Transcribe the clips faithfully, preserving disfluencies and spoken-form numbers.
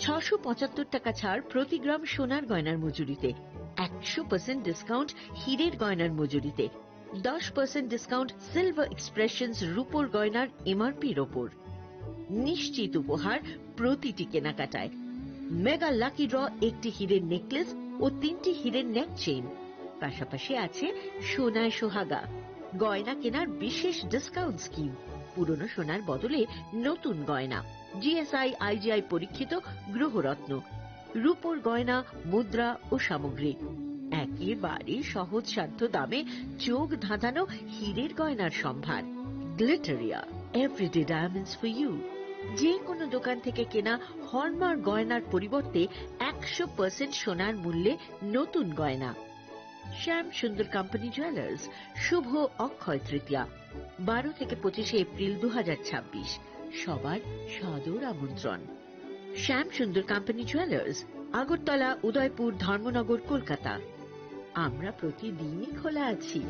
ছশো পঁচাত্তর টাকা ছাড় প্রতি গ্রাম সোনার গয়নার মজুরিতে, একশো পার্সেন্ট ডিসকাউন্ট হীরের গয়নার মজুরিতে, দশ পার্সেন্ট ডিসকাউন্ট সিলভার এক্সপ্রেশনস রূপোর গয়নার এমআরপির ওপর। নিশ্চিত উপহার প্রতিটি কেনাকাটায়। মেগা লাকি ড্র, একটি হীরের নেকলেস ও তিনটি হীরের নেক চেইন, পাশাপাশি আছে সোনায় সোহাগা। গয়না কেনার বিশেষ ডিসকাউন্ট স্কিম, পুরনো সোনার বদলে নতুন গয়না। জিএসআই, আইজিআই পরীক্ষিত গ্রহরত্ন, রূপোর গয়না, মুদ্রা ও সামগ্রী। একেবারে সহজসাধ্য দামে চোখ ধাঁধানো হীরের গয়নার সম্ভার। Glitteria, everyday diamonds for you. যে কোনো দোকান থেকে কেনা হলমার্ক গয়নার পরিবর্তে একশো পার্সেন্ট সোনার মূল্যে নতুন গয়না। শ্যাম সুন্দর কোম্পানি জুয়েলার্স, শুভ অক্ষয় তৃতীয়া, বারো থেকে পঁচিশে এপ্রিল দু হাজার ছাব্বিশ। সবার সাদর আমন্ত্রণ। শ্যাম সুন্দর কোম্পানি জুয়েলার্স, আগরতলা, উদয়পুর, ধর্মনগর, কলকাতা। আমরা প্রতিদিনই খোলা আছি।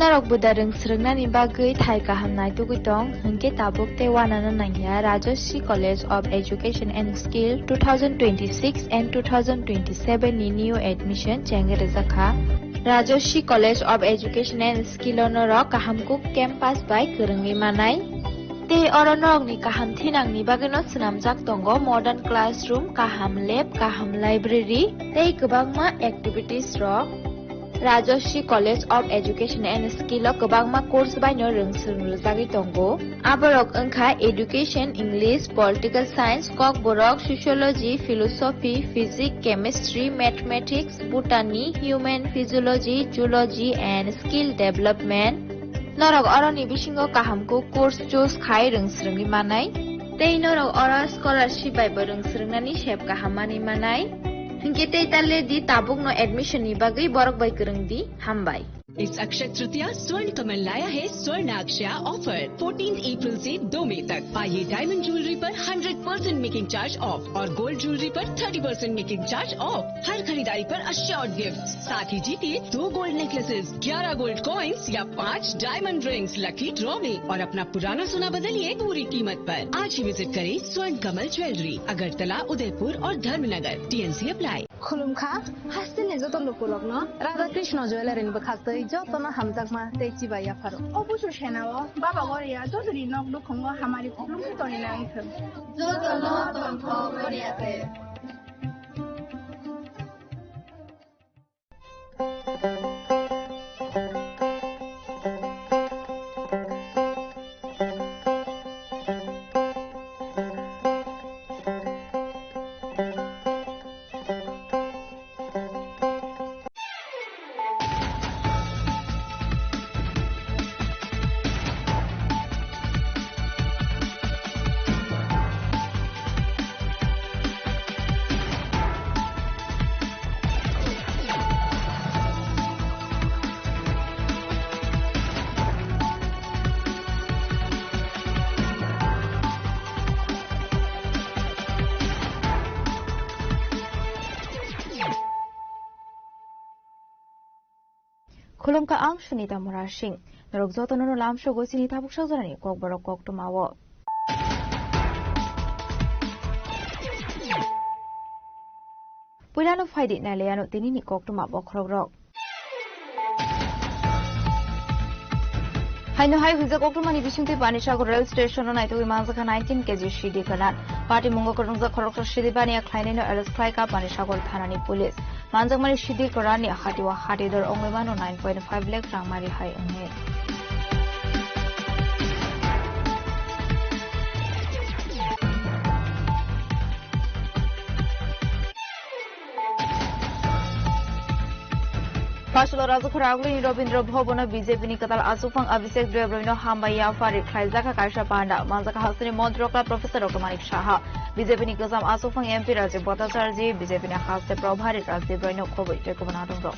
Norok buda rwng swrwngnani bagwi thai kaham naitugwi tong, hwnkhe tabuk tei uanano nangya Rajashree College of Education and Skill two thousand twenty-six and two thousand twenty-seven ni new admission chengwi rwjakha. Rajashree College of Education and Skill o norok kaham kuk campus bai kwrwngwi manai. Tei oro norokni kaham thinangni bagwino swnamjak tongo modern classroom, kaham lab, kaham library tei kwbangma activities rok. Rajashree College of Education and Skill o kwbangma course baino rwng swrwng rwjagwi tongo. Aborok wngkha Education, English, Political Science, Kokborok, Sociology, Philosophy, Physics, Chemistry, Mathematics, Botany, Human Physiology, Zoology and Skill Development. Norok oroni bisingo kaham kuk course choose khai rwng swrwngwi manai. Tei norok oro scholarship bai bo rwng swrwngnani sep kaham manwi manai. Hinkhe tei ta le di tabukno admission ni bagwi borok bai kwrwng di. Hambai. इस अक्षय तृतीया स्वर्ण कमल लाया है स्वर्ण अक्षया offer, fourteen April से दो मई तक। पाइए डायमंड ज्वेलरी पर hundred percent making charge off और गोल्ड ज्वेलरी पर thirty percent making charge off. हर खरीदारी पर अश्योर्ड गिफ्ट, साथ ही जीतिए दो गोल्ड नेकलेसेस, ग्यारह गोल्ड कॉइंस या पाँच डायमंड रिंग्स लकी ड्रॉ में और अपना पुराना सोना बदलिए पूरी कीमत पर। आज ही विजिट करें स्वर्ण कमल ज्वेलरी, अगरतला, उदयपुर और Dharmanagar. T N C apply. Khulumkha, hasteni joto lukurokno Radha Krishna Jewellery ni bwkhaktwi jotono hamjakma tei chibai yapharo. O busu senao Baba Goria jotoni nok nukhungo hamari khulumwi tongwi nang thung. Jotono tongthok Goria se. Khulumkha, ang Sunita Murasing. Norok jotono no lamsogo chini tabuk sajorani kokborok koktwmao. Puilano phaidi nailaiano tinini koktwma bokhorokrok. Haino hai hwijak koktwmani bisingtwi Panisagar rail station-o naitugwi manjakha nineteen kg sidi kwran. Patimungo kwrwngjak khoroksa sidi baniya khlainaino arrest khlaikha Panisagar thanani police. Manjakmani sidi kwranni hati o hati dor wngwi mano nine point five lakh rang mari hai wngwi. Pashilo Rajakhor Agulini Rabindra Bhavan-o B J P ni kwtal achukphang Abhishek Debroy-no hambai yaphari khlaijak kaisa panda. Manjak hasteni Montri Okra Professor Doctor Manik Saha, B J P ni kwcham achukphang M P Rajiv Bhattacharjee, B J P ni haste Probhari Rajdev Roy-no khobwi tei kubun adongrok.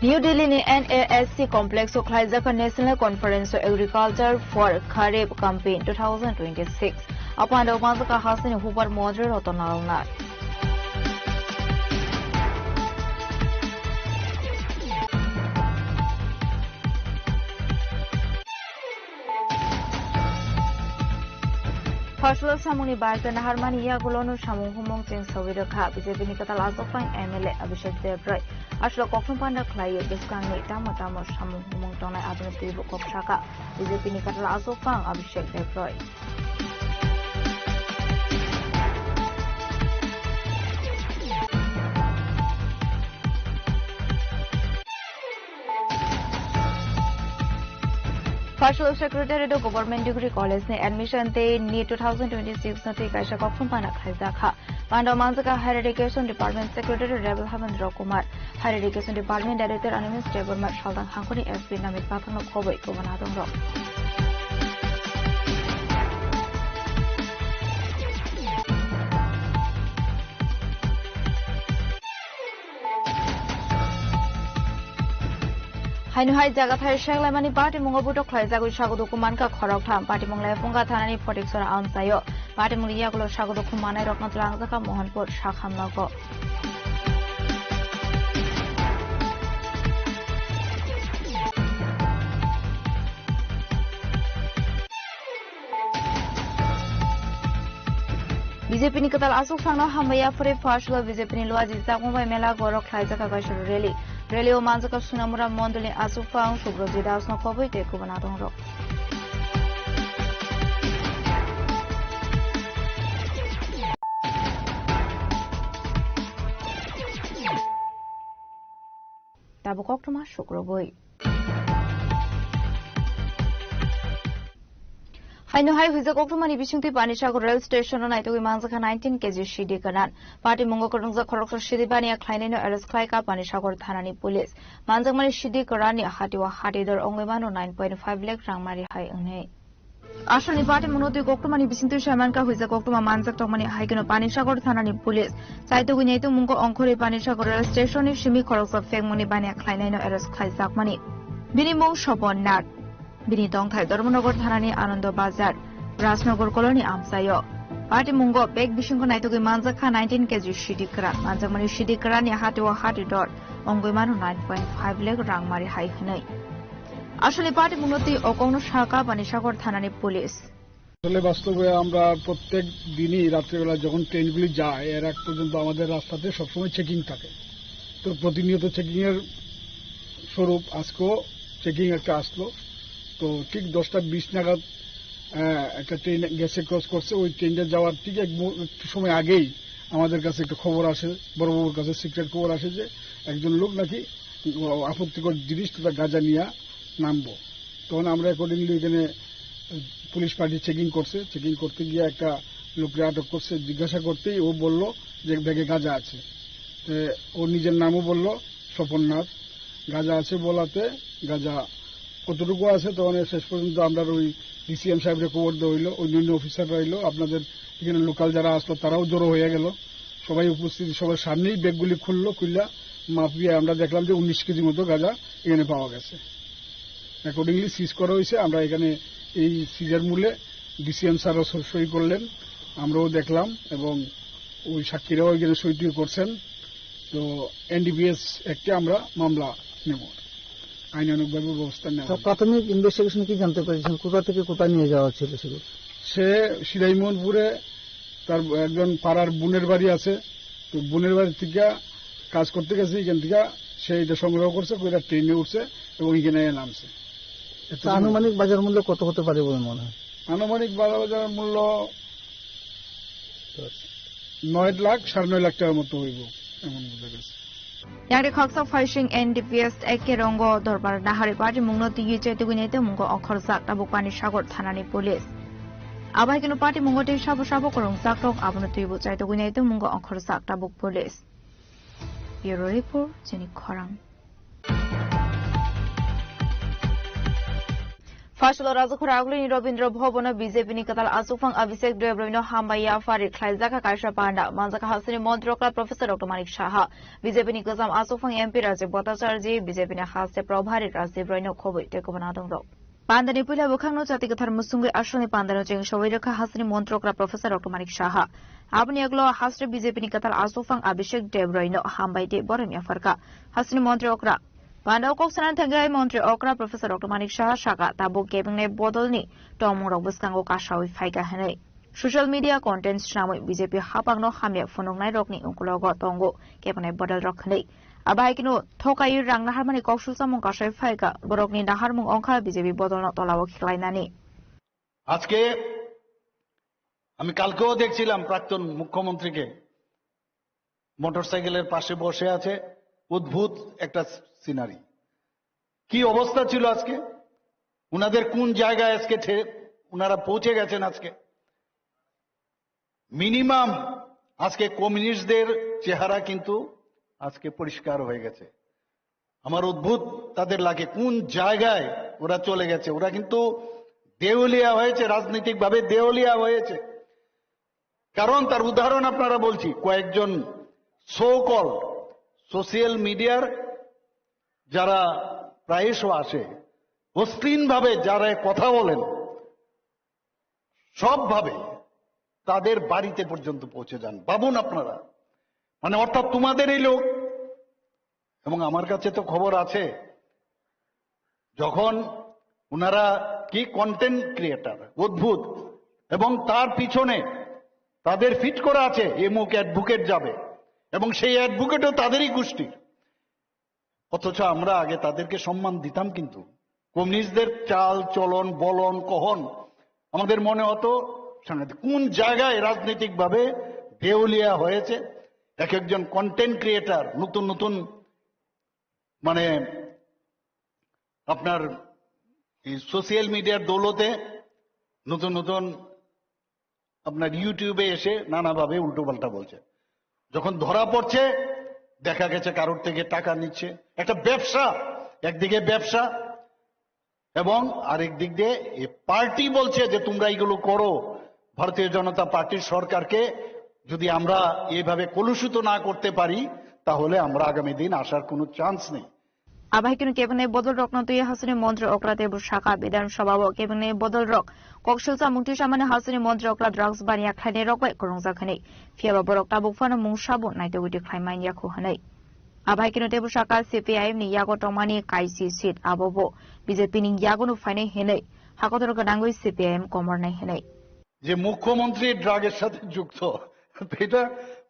New Delhi ni N A S C complex o khlaijak National Conference of Agriculture for Kharif Campaign two thousand twenty-six. Apanda manjak hasteni Hupar Montri Ratan Lal Nath. Phasalo samungni barta naharmani yagulono samung humung cheng sawi rwkha B J P ni kwtal aswkphang M L A Abhishek Debroy. Aswk kokthum panda khlaiwi bwskangni tamo tamo samung humung tongnai abono twibo kok saka B J P ni kwtal aswkphang Abhishek Debroy. Phasalo Secretariat o Government Degree College ni admission tei NEET two thousand twenty-six no twi kaisa kokthum pana khlaijak kha. Panda manjak kha Higher Education Department Secretary Rebel Habendra Kumar, Higher Education Department Director Animesh Debbarma, Saltang Hangkoni S P Namit Pathang no khoboi kubun adong rok. Haino hai jaga thai senglaimani patimungo butok khlaijagwi sago duku mankha khoroktham. Patimung Laiphunga thanani Photiksora amchaio. Patimungni yagulo sago duku manai rokno twlangjakha Mohanpur sakham nogo. B J P ni kwtal aswkphangno hambai yaphari phasalo B J P ni luaji chakmung bai mela gorok khlaijak kaisa rally. Rally o manjak Sunamura mondolni aswkphang Subrojit Das no khoboi tei kubun adong rok. Tabuk koktwma sukrubui. Haino hai huijak koktwmani bisingtwi Panisagar rail station o naitugwi manjakha nineteen K G sidi kwran. Patimungo kwrwngjak khoroksa sidi baniya khlainaino arrest khlaikha Panisagar thanani police. Manjakmani sidi kwranni hatio hatidor wngwi mano nine point five lakh rangmari hai wngnai. Aswkni patimungno twi koktwmani bisingtwi saimankha huijak koktwma manjak tongmani hai kheno Panisagar thanani police. Chaitugwi naitukmungo ongkhorwi Panisagar rail station ni simi khoroksa phekmungni baniya khlainaino arrest khlaijakmani. Bini mung Sopon Nath. Bini tongthai Dharmanagar thanani Anando Bazar, Rajnagar colony amchaio. Patimungo bag bisingo naitugwi manjakha nineteen K G sidi kwran. Manjakmani sidi kwranni hatio hatidor wngwi mano nine point five lakh rangmari hai hwnwi. Aswkni patimungno twi o kokno sakha Panisagar thanani police. আসলে বাস্তবে আমরা প্রত্যেক দিনই রাত্রেবেলা যখন ট্রেনগুলি যায়, এর আগ পর্যন্ত আমাদের রাস্তাতে সবসময় চেকিং থাকে। তো প্রতিনিয়ত চেকিংয়ের স্বরূপ আজকেও চেকিং একটা আসলো। তো ঠিক দশটা বিশ নাগাদ, আহ, একটা ট্রেন গেছে, ক্রস করছে। ওই ট্রেনটা যাওয়ার ঠিক এক মু-, একটু সময় আগেই আমাদের কাছে একটা খবর আসে, বড়বাবুর কাছে সিক্রেট খবর আসে যে একজন লোক নাকি আপত্তিকর জিনিস তথা গাঁজা নিয়ে নামবো। তখন আমরা অ্যাকর্ডিংলি এখানে পুলিশ পার্টি চেকিং করছে। চেকিং করতে গিয়ে একটা লোককে আটক করছে। জিজ্ঞাসা করতেই ও বলল যে ব্যাগে গাঁজা আছে। তে ও নিজের নামও বলল, স্বপন নাথ। গাঁজা আছে বলাতে গাঁজা কতটুকু আছে, তখন শেষ পর্যন্ত আমরা ওই ডিসিএম সাহেবরে খবর দেওয়া হইলো, অন্যান্য অফিসাররা হইলো, আপনাদের এখানে লোকাল যারা আসলো তারাও জড়ো হয়ে গেল। সবাই উপস্থিত, সবার সামনেই ব্যাগগুলি খুললো, খুললা মাপিয়ে আমরা দেখলাম যে উনিশ কেজি মতো গাঁজা এখানে পাওয়া গেছে। অ্যাকর্ডিংলি সিজ করা হয়েছে। আমরা এখানে এই সিজের মূলে ডিসিএম স্যারও স-, সই করলেন, আমরাও দেখলাম এবং ওই সাক্ষীরাও এখানে সই টই করছেন। তো এনডিপিএস অ্যাক্টে আমরা মামলা নেব, আইনানুগভাবে ব্যবস্থা নেওয়া হবে। প্রাথমিক ইনভেস্টিগেশন কি জানতে পেরেছেন, কোথা থেকে কোথায় নিয়ে যাওয়া হচ্ছিল সেগুলো? সে সিরাজমোহনপুরে তার একজন পাড়ার বোনের বাড়ি আছে, তো বোনের বাড়ি থেকে কাজ করতে গেছে, এখান থেকে সে এটা সংগ্রহ করছে, করে ট্রেনে উঠছে এবং এখানে নামছে। এত তা আনুমানিক বাজার মূল্য কত হতে পারে বলে মনে হয়? আনুমানিক বাজার মূল্য নয় লাখ, সাড়ে নয় লাখ টাকার মতো হইব, এমন বোঝা গেছে। Yang de khaksa phaising N D P S ek ke rongo dorbar nahari patimungno twi chaitugwi naitukmungo ongkhorjak tabuk Panisagar thanani police. Abai keno patimungno tei sabo sabo kwrwngjak rok abono twibo chaitugwi naitukmungo ongkhorjak tabuk police. Bureau Report, Chini Khorang. Phasalo Rajakhor Agulini Rabindra Bhavan o B J P ni kwtal achukphang Abhishek Debroy no hambai yaphari khlaijak kha kaisa panda. Manjak kha hasteni montri okra Professor Doctor Manik Saha, B J P ni kwcham achukphang M P Rajib Bhattacharjee, B J P ni haste probhari Rajib Roy no khoboi tei kubun adong rok. Pandani puila bwkhakno chati kwthar musungwi aswkni pandano cheng sawai rwkha hasteni montri okra Professor Doctor Manik Saha. Aboni yagulo haste B J P ni kwtal achukphang Abhishek Debroy no hambai tei borom yapharkha hasteni montri okra. Panda o kok sanani thangwi montri okra Professor Doctor Manik Saha saka, tabuk kebengni bodolni tongmungrok bwskango kasawi phaikha hwnwi. Social media content swnamwi B J P hapangno hamya phunuknairokni uklogo tongo kebengni bodolrok hwnwi. Abo hai kheno thokaiwi rang naharmani koksul chamung kasai phaikha, borokni naharmung wngkha B J P bodolno tolao khiklainani. আজকে আমি কালকেও দেখছিলাম প্রাক্তন মুখ্যমন্ত্রীকে মোটরসাইকেলের পাশে বসে আছে, অদ্ভুত একটা সিনারি। কি অবস্থা ছিল আজকে, ওনাদের কোন জায়গায় আজকে ঠে- ওনারা পৌঁছে গেছেন আজকে। মিনিমাম আজকে কমিউনিস্টদের চেহারা কিন্তু আজকে পরিষ্কার হয়ে গেছে। আমার অদ্ভুত তাদের লাগে, কোন জায়গায় ওরা চলে গেছে। ওরা কিন্তু দেউলিয়া হয়েছে, রাজনৈতিকভাবে দেউলিয়া হয়েছে। কারণ তার উদাহরণ আপনারা বলছি, কয়েকজন সো কল সোশ্যাল মিডিয়ার যারা প্রায়শ আসে, অশ্লীলভাবে যারা কথা বলেন, সবভাবে তাদের বাড়িতে পর্যন্ত পৌঁছে যান। ভাবুন আপনারা, মানে অর্থাৎ তোমাদের এই লোক, এবং আমার কাছে তো খবর আছে, যখন ওনারা কি কন্টেন্ট ক্রিয়েটার, অদ্ভুত, এবং তার পিছনে তাদের ফিট করা আছে এমুক অ্যাডভোকেট যাবে, এবং সেই অ্যাডভোকেটও তাদেরই গোষ্ঠীর। অথচ আমরা আগে তাদেরকে সম্মান দিতাম, কিন্তু কমিউনিস্টদের চাল চলন, বলন, কহন আমাদের মনে হতো সাংঘাতিক। কোন জায়গায় রাজনৈতিকভাবে দেউলিয়া হয়েছে, এক একজন কন্টেন্ট ক্রিয়েটার নতুন নতুন, মানে, আপনার এই সোশ্যাল মিডিয়ার দৌলতে নতুন নতুন আপনার ইউটিউবে এসে নানাভাবে উল্টোপাল্টা বলছে। যখন ধরা পড়ছে, দেখা গেছে কারোর থেকে টাকা নিচ্ছে। একটা ব্যবসা, একদিকে ব্যবসা এবং আরেক দিক দিয়ে এই পার্টি বলছে যে তোমরা এইগুলো করো, ভারতীয় জনতা পার্টির সরকারকে যদি আমরা এইভাবে কলুষিত না করতে পারি, তাহলে আমরা আগামী দিন আসার কোনো চান্স নেই। Abai kunu kebengni bodol rokno twi hasuni montri okra tei bwsaka Bidhan Sabha o kebengni bodol rok koksil chamung twi samani hasuni montri okra drugs baniya khlainai rok bai kwrwngjak hwnwi. Phiyaba borok tabuk phano mungsa bo naitugwi twi khlai manya khu hwnwi. Abai kunu tei bwsaka C P I M ni yago tongmani kaisi seat abo bo B J P ni yago no phainai hwnwi hakotor gwnangwi C P I M komornai hwnwi. যে মুখ্যমন্ত্রী ড্রাগের সাথে যুক্ত, এটা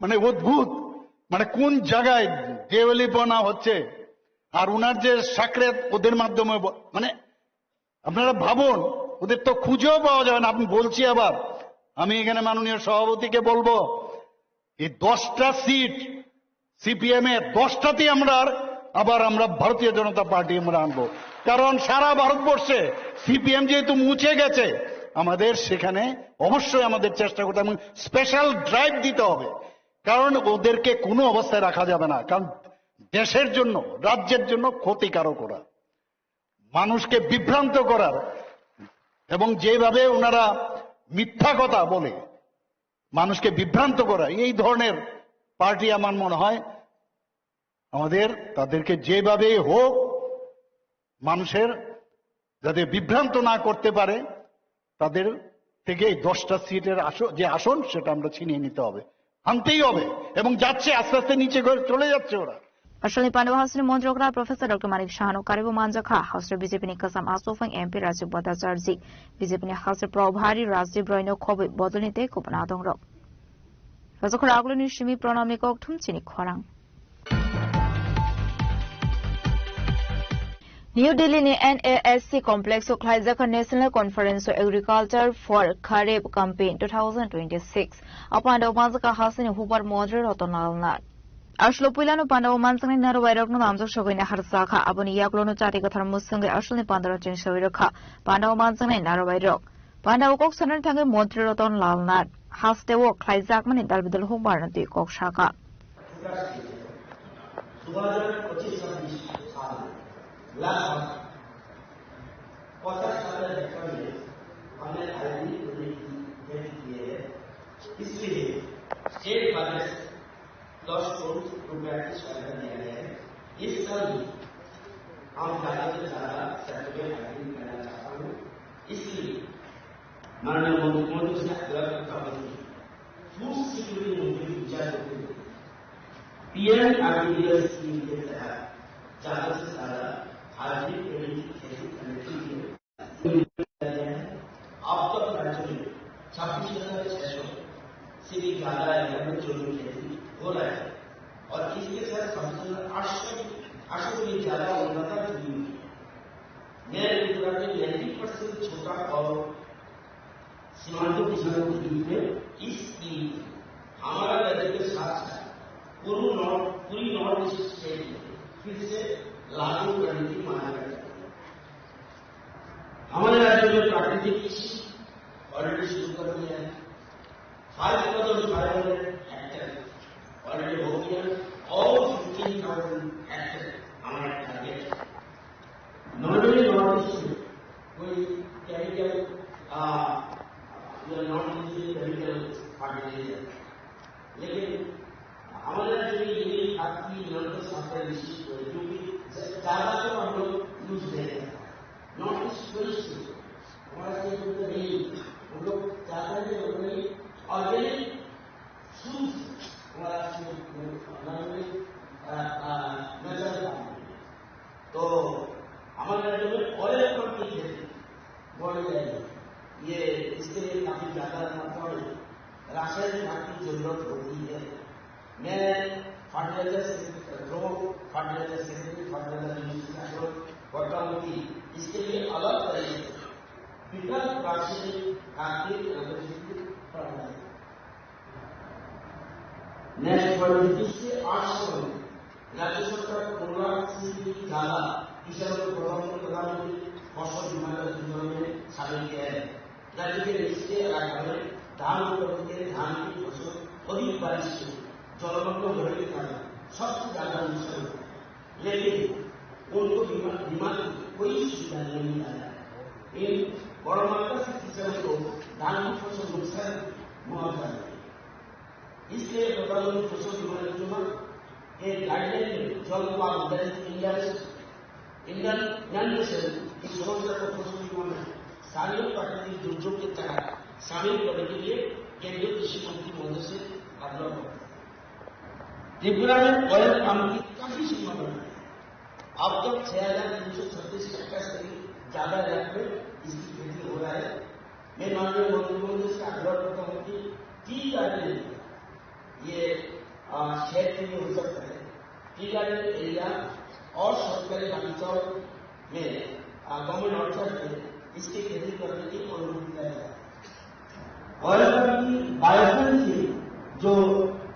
মানে অদ্ভুত, মানে কোন জায়গায় দেওয়ালিপনা হচ্ছে, আর ওনার যে সাকরেদ ওদের মাধ্যমে ব-, মানে আপনারা ভাবুন, ওদের তো খুঁজেও পাওয়া যাবে না। আপনি বলছি আবার, আমি এখানে মাননীয় সভাপতিকে বলবো, এই দশটা সিট সিপিএম এর দশটাতেই আমরা আর-, আবার আমরা ভারতীয় জনতা পার্টি আমরা আনবো। কারণ সারা ভারতবর্ষে সিপিএম যেহেতু মুছে গেছে, আমাদের সেখানে অবশ্যই আমাদের চেষ্টা করতে হবে এবং স্পেশাল ড্রাইভ দিতে হবে। কারণ ওদেরকে কোনো অবস্থায় রাখা যাবে না, কারণ দেশের জন্য, রাজ্যের জন্য ক্ষতিকারক ওরা, মানুষকে বিভ্রান্ত করার, এবং যেভাবে ওনারা মিথ্যা কথা বলে, মানুষকে বিভ্রান্ত করা, এই ধরনের পার্টি আমার মনে হয় আমাদের তাদেরকে যেভাবেই হোক মানুষের যাতে বিভ্রান্ত না করতে পারে, তাদের থেকে এই দশটা সিটের আসো-, যে আসন সেটা আমরা ছিনিয়ে নিতে হবে, আনতেই হবে, এবং যাচ্ছে, আস্তে আস্তে নিচে করে চলে যাচ্ছে ওরা। Australian Pandao House ni Montri Okra Professor Doctor Manik Saha no karibo manjakha, House ni B J P ni kwcham aswk phang M P Rajiv Bhattacharjee, B J P ni House ni Probhari Rajiv Roy no khobwi bodolni tei kubun adongrok. Rajakhor Aguluni simi Pranamni kokthum chini khorang. New Delhi ni N A S C complex o khlaijak National Conference of Agriculture for Kharif Campaign two thousand twenty-six. O pandao manjak kha hasini hubar Montri Ratan Lal Nath. Aslo puilano pandao manjaknai narwai rokno namjak sogwi naharjakha. Aboni yaklono chati kwthar mwswngwi asloni pandao chengsawi rwkha pandao manjaknai narwai rok. Pandao kok sanani thangwi Montri Ratan Lal Nath hasteo khlaijakmani dalbidal hubarno twi kok sakha. दो हज़ार पच्चीस छब्बीस साल लगभग पचास हजार हेक्टर में हमने आईडी किया है। इसलिए स्टेट बजट दस करोड़ रुपया की सहायता दिया गया है। इस साल भी हम ज्यादा से ज्यादा सेंटर में आईडी करना चाहता हूँ। इसलिए माननीय मुख्यमंत्री से आग्रह करता हूँ कि फूड सिक्योरिटी मंत्री विचार करते हुए पीएम आरटीडीएस स्कीम के तहत ज्यादा से ज्यादा हाइब्रिड ट्रेडिंग की खेती करने के लिए अब तक राज्य में छब्बीस हजार हो रहा है और इसके साथ हम लोग आठ सौ, आठ सौ से ज्यादा उन्नत हुई है। मैं गुजरात में नाइन्टी परसेंट छोटा और सीमांत किसानों के बीच में इस स्कीम हमारा राज्य के साथ साथ पूरी नॉर्थ, पूरी नॉर्थ ईस्ट स्टेट में फिर से लागू करने की मांग करते हैं। हमारे राज्य में प्राकृतिक कृषि ऑलरेडी शुरू कर दिया है। Five thousand five hundred Hector already हो गया और फिफ्टीन थाउजेंड हेक्टर हमारा टारगेट है। नॉर्मली नॉर्थ ईस्ट में कोई केमिकल, आ, या नॉर्थ ईस्ट में केमिकल फर्टिलाइजर, लेकिन हमारे राज्य में ये खाद की निरंतर सप्लाई निश्चित हो, क्योंकि ज्यादा तो हम लोग यूज नहीं करते। नॉर्थ ईस्ट वेस्ट, हमारा स्टेट में तो नहीं, हम लोग ज्यादा ही ऑर्गेनिक शुरू से हमारा शुरू, हमारे, आ, आ, नजर था। तो हमारे राज्य में ऑयल पंप की खेती बढ़ जाएगी। ये, इसके लिए काफी ज्यादा मात्रा में रासायनिक खाद की जरूरत होती है। मैं फर्टिलाइजर से, रो फर्टिलाइजर सेक्रेटरी, फर्टिलाइजर मिनिस्ट्री से अनुरोध करता हूँ कि इसके लिए अलग तरीके से विकल्प रासायनिक खाद की अवेलेबिलिटी बढ़ाई जाए। नेक्स्ट पॉइंट, इससे आठ साल में राज्य सरकार पंद्रह लाख से भी ज्यादा किसानों को प्रधानमंत्री, प्रधानमंत्री फसल बीमा योजना में शामिल किया है। राज्य के निचले इलाका में धान उत्पादन के लिए धान की फसल अधिक बारिश से जलमग्न होने के कारण सबसे ज्यादा नुकसान हुआ है, लेकिन उनको बीमा, बीमा की कोई सुविधा नहीं मिला है। इन बड़मात्रा से किसानों को धान की फसल नुकसान मुआवजा नहीं। इसलिए प्रधानमंत्री फसल बीमा योजना के गाइडलाइन में जल पालन, दैनिक इंडिया इंडियन नॉन नेशन की समस्या को फसली बीमा में स्थानीय प्राकृतिक दुर्योग के तहत शामिल करने के लिए केंद्रीय कृषि मंत्री महोदय से आग्रह करता हूं। त्रिपुरा में ऑयल पाम की काफी संभावना है। अब तक छह हजार तीन सौ छत्तीस हेक्टेयर से भी ज्यादा इलाके में इसकी खेती हो रहा है। मैं माननीय मंत्री महोदय से आग्रह करता हूं कि टी गार्डन, ये, आ, शेड के लिए हो सकता है, टी गार्डन एरिया और सरकारी बागीचों में, आ, गवर्नमेंट ऑर्चर्ड में इसकी खेती करने की अनुमति दिया जाए। और अगर की बायोफुल से जो,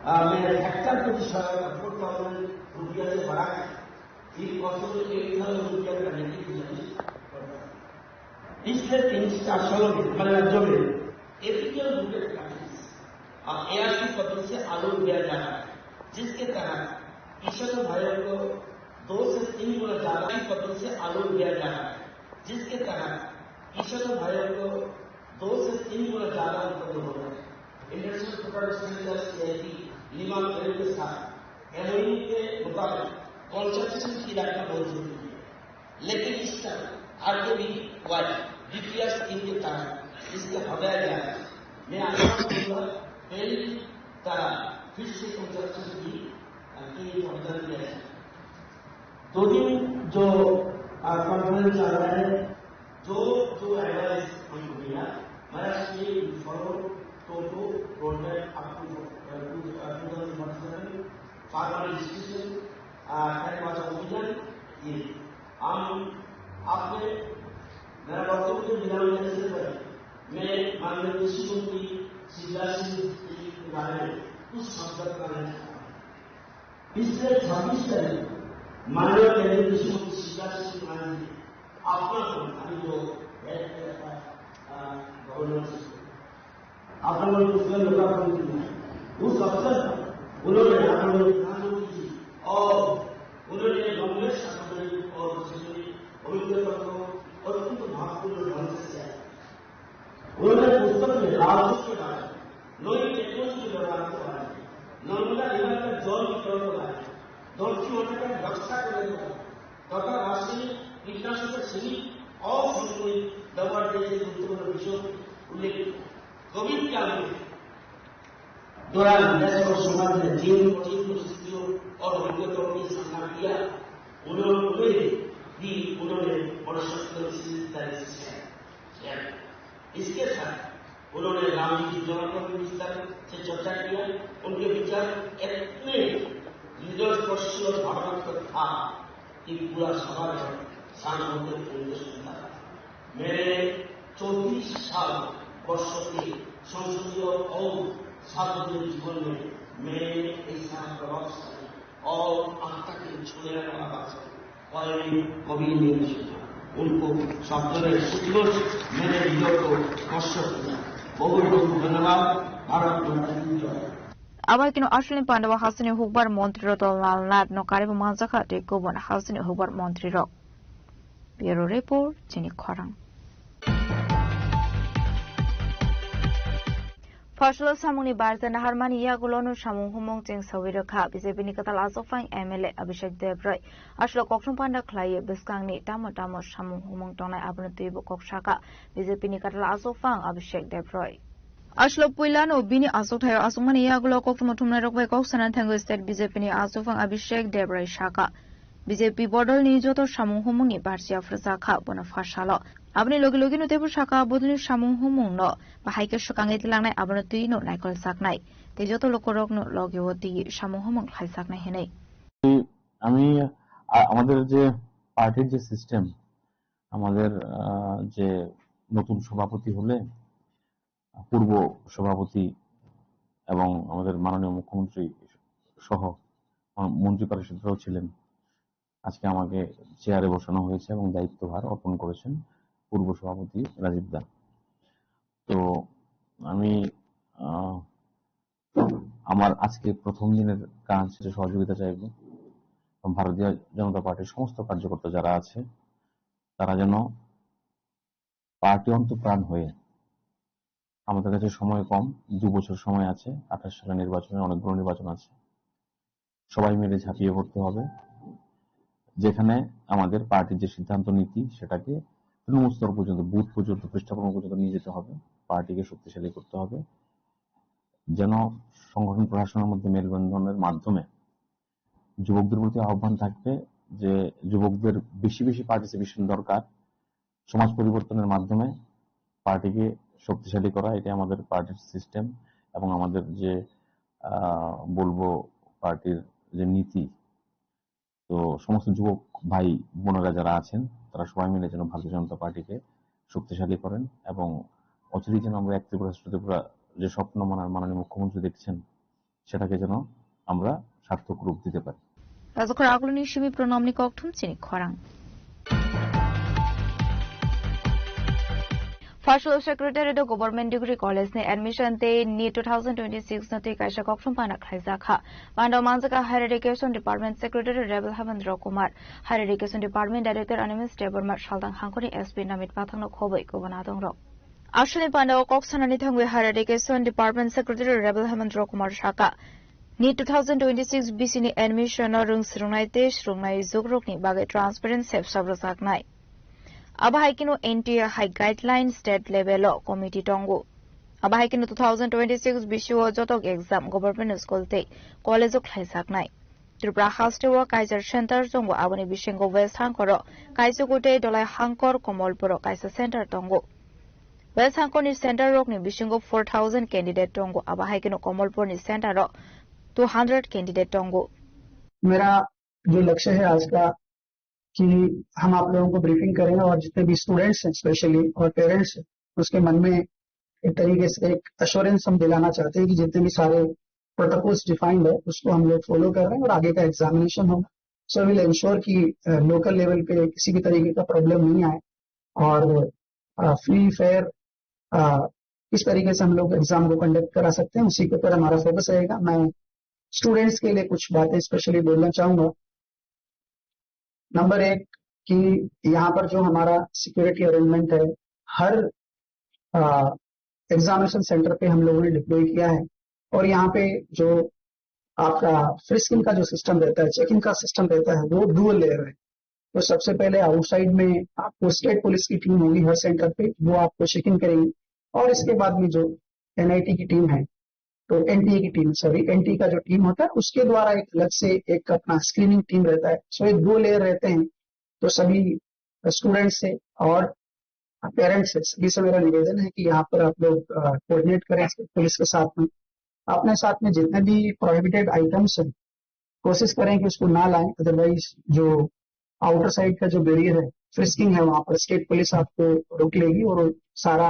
आ, मैं हेक्टर प्रति साल फोर थाउजेंड रुपया से बढ़ा के एक वर्ष में एक लाख रुपया का नेगेटिव बजट पड़ता है। पिछले तीन से चार सालों में हमारे राज्यों में एपीएल रूटेड काफी, आ, एआरसी पद्धति से आलू उगाया जा रहा है, जिसके तहत किसानों भाइयों को दो से तीन गुना ज्यादा की पद्धति से आलू उगाया जा रहा है, जिसके तहत किसानों भाइयों को दो से तीन गुना ज्यादा उत्पन्न हो रहा है। International product standard CIP lima Peru के साथ एमओयू के मुताबिक कंजम्पशन की रखना बहुत जरूरी है, लेकिन इस साल आरकेवीवाई डीपीआर स्कीम के तहत इसको हटाया गया है। मैं आशा करूंगा पहली तरह फिर से कंजम्पशन की, अ, के लिए प्रावधान किया जाए। दो दिन जो, अ, कॉन्फ्रेंस चल रहा है, जो, जो एडवाइस हमको मिला, महाराष्ट्र के फॉलो टोटो roadmap up to, uh, two, uh, two thousand forty seven, farmer registration, uh, खैर बाजार अभियान, ये हम आपने, मेरा वक्तव्य जो विराम देने से पहले मैं माननीय कृषि मंत्री शिवराज सिंह जी के बारे में कुछ शब्द कहना चाहता हूँ। पिछले छब्बीस तारीख को माननीय केंद्रीय कृषि मंत्री शिवराज सिंह चौहान जी अपना, अभी जो हेल्थ केयर का, अ, गवर्नेंस, आप लोगों ने उसमें लोकार्पण किया। उस अवसर पर उन्होंने आप लोगों को प्रधानमंत्री जी और उन्होंने कांग्रेस का और रविंद्र तत्व और उनको महत्वपूर्ण ढंग से किया। उन्होंने पुस्तक में राजदूत के बारे में, नई टेक्नोलॉजी के व्यवहार के बारे में, नर्मदा रिवर का जल वितरण के बारे में, धरती माता का रक्षा करने के बारे में, तथा रासायनिक कीटनाशक का सीमित और संतुलित व्यवहार जैसे गुरुत्वपूर्ण विषयों का उल्लेख किया। कोविड काल में दौरान देश और समाज ने जिन कठिन परिस्थितियों और संकटों की सामना किया, उन्होंने, उन्हें भी उन्होंने बड़े संवेदनशील तरह से शेयर किया। इसके साथ उन्होंने राम जी की जीवन पर भी विस्तार से चर्चा किया। उनके विचार एक सदस्य भावना तथा एक पूरा समाज है, सांस्कृतिक उद्देश्य था। मेरे चौंतीस साल वर्षों के संसदीय और सार्वजनिक जीवन में मैंने ऐसा प्रभावशाली और आस्था के छूने वाला भाषण कोई कभी नहीं सुना। उनको शब्दों में सुचमुच मेरे हृदय को स्पर्श किया। बहुत बहुत धन्यवाद। भारत माता की जय। Abo hai kheno aswkni pandao hasteni hukbar montri Ratan Lal Nath no kariwi manjakha tei kubun hasteni hukbar montri rok. Bureau Report, chini khorang. Phosholo samungni barja naharmani yagulono samung humung chengsawi rwkha B J P ni kwtal achukphang M L A Abhishek Deb Roy. Aswk kokthum panda khlaiwi bwskangni tamo tamo samung humung tongnai abono twibo kok sakha B J P ni kwtal achukphang Abhishek Deb Roy. Aswk puilano bini achukthai o achukmani yagulo kokthum thumnairok bai kok sana thangwi state B J P ni achukphang Abhishek Deb Roy sakha. B J P bodolni joto samung humungni barsia phwrwngjakha bono phasalo. Aboni logi logino teibo sakha, bodolni samung humungno bahai khe swkangwi twilangnai, abono twino naikoljaknai tei joto lukurokno logio twiwi samung humung khlaijaknai hwnwi. আমি, আ-, আমাদের যে পার্টির যে সিস্টেম, আমাদের, আ, যে নতুন সভাপতি হলে পূর্ব সভাপতি এবং আমাদের মাননীয় মুখ্যমন্ত্রী সহ, আ, মন্ত্রী পরিষদরাও ছিলেন। আজকে আমাকে চেয়ারে বসানো হয়েছে এবং দায়িত্বভার অর্পণ করেছেন পূর্ব সভাপতি রাজীব দা। তো আমি, আহ, আমার আজকে প্রথম দিনের কাজ যে সহযোগিতা চাইব, এবং ভারতীয় জনতা পার্টির সমস্ত কার্যকর্তা যারা আছে, তারা যেন পার্টি অন্তঃপ্রাণ হয়ে, আমাদের কাছে সময় কম, দু বছর সময় আছে, আঠাশ সালে নির্বাচনের অনেকগুলো নির্বাচন আছে, সবাই মিলে ঝাঁপিয়ে পড়তে হবে। যেখানে আমাদের পার্টির যে সিদ্ধান্ত নীতি, সেটাকে তৃণমূল স্তর পর্যন্ত, বুথ পর্যন্ত, পৃষ্ঠা ক্রম পর্যন্ত নিয়ে যেতে হবে, পার্টিকে শক্তিশালী করতে হবে, যেন সংগঠন প্রশাসনের মধ্যে মেলবন্ধনের মাধ্যমে যুবকদের প্রতি আহ্বান থাকবে যে যুবকদের বেশি বেশি পার্টিসিপেশন দরকার সমাজ পরিবর্তনের মাধ্যমে পার্টিকে শক্তিশালী করা। এটা আমাদের পার্টির সিস্টেম এবং আমাদের যে, আহ, বলবো, পার্টির যে নীতি। তো সমস্ত যুবক ভাই বোনেরা যারা আছেন, তারা সবাই মিলে যেন ভারতীয় জনতা পার্টিকে শক্তিশালী করেন এবং অচিরেই যেন আমরা এক ত্রিপুরা শ্রেষ্ঠ ত্রিপুরা যে স্বপ্ন মানার মাননীয় মুখ্যমন্ত্রী দেখছেন, সেটাকে যেন আমরা সার্থক রূপ দিতে পারি। Rajakhor agluni simi pranamni kokthum chini khorang. Phosholo Secretariat o Government Degree College ni admission tei NEET two thousand twenty-six no twi kaisa kokthum pana khlaijakha. Panda manjaka Higher Education Department Secretary Rebel Hemendra Kumar, Higher Education Department Director Animesh Debbarma, Saltang Hangkoni S P Namit Pathang no khoboi kubun adongrok. Aswkni panda o kok sanani thangwi Higher Education Department Secretary Rebel Hemendra Kumar sakha, NEET two thousand twenty-six B C ni admission o rwng swrwngnai tei swrwngnai jugrokni bagwi transparent sepsap rwjaknai. Abo hai kheno N T A hai guideline state level o committee tongo. Abo hai kheno two thousand twenty-six B C o joto exam government school tei college o khlaijaknai. Tripura haste o kaisa center tongo, aboni bisingo West Hangkor o Kaichukutei, Dolai Hangkor, Komolpur o kaisa center tongo. West Hangkor ni center rokni bisingo four thousand candidate tongo, abo hai kheno Komolpur ni center o two hundred candidate tongo. मेरा जो लक्ष्य है आज का कि हम आप लोगों को ब्रीफिंग करें और जितने भी स्टूडेंट्स हैं स्पेशली और पेरेंट्स हैं, उसके मन में एक तरीके से एक एश्योरेंस हम दिलाना चाहते हैं कि जितने भी सारे प्रोटोकॉल्स डिफाइंड है उसको हम लोग फॉलो कर रहे हैं और आगे का एग्जामिनेशन होगा। सो विल इंश्योर कि लोकल लेवल पे किसी भी तरीके का प्रॉब्लम नहीं आए और फ्री फेयर किस तरीके से हम लोग एग्जाम को कंडक्ट करा सकते हैं, उसी के ऊपर हमारा फोकस रहेगा। मैं स्टूडेंट्स के लिए कुछ बातें स्पेशली बोलना चाहूंगा। नंबर एक कि यहाँ पर जो हमारा सिक्योरिटी अरेंजमेंट है, हर एग्जामिनेशन सेंटर पे हम लोगों ने डिप्लॉय किया है और यहाँ पे जो आपका फ्रिस्किंग का जो सिस्टम रहता है, चेकिंग का सिस्टम रहता है, वो डुअल लेयर है। तो सबसे पहले आउटसाइड में आपको स्टेट पुलिस की टीम होगी हर सेंटर पे, वो आपको चेकिंग करेंगे और इसके बाद में जो एनआईटी की टीम है, तो एनटीए की टीम, सॉरी, एनटीए का जो टीम होता है उसके द्वारा एक अलग से एक अपना स्क्रीनिंग टीम रहता है। सो ये दो लेयर रहते हैं। तो सभी स्टूडेंट्स से और पेरेंट्स से, सभी से मेरा निवेदन है कि यहाँ पर आप लोग कोऑर्डिनेट करें पुलिस के साथ में। अपने साथ में जितने भी प्रोहिबिटेड आइटम्स हैं, कोशिश करें कि उसको ना लाएं। अदरवाइज जो आउटर साइड का जो बैरियर है, फ्रिस्किंग है, वहां पर स्टेट पुलिस आपको रोक लेगी और सारा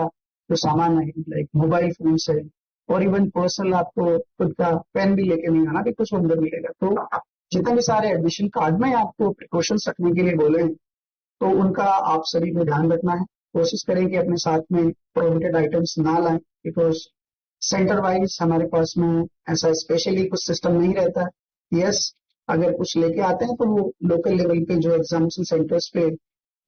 जो सामान है, लाइक मोबाइल फोन है और इवन पर्सनल, आपको खुद का पेन भी लेके नहीं आना, बिकॉज वो अंदर मिलेगा। तो जितने भी सारे एडमिशन कार्ड में आपको प्रिकॉशंस रखने के लिए बोले हैं, तो उनका आप सभी को ध्यान रखना है। कोशिश करें कि अपने साथ में प्रोहिबिटेड आइटम्स ना लाएं, बिकॉज सेंटर वाइज हमारे पास में ऐसा स्पेशली कुछ सिस्टम नहीं रहता है। यस, अगर कुछ लेके आते हैं तो वो लोकल लेवल पे जो एग्जामिनेशन सेंटर्स पे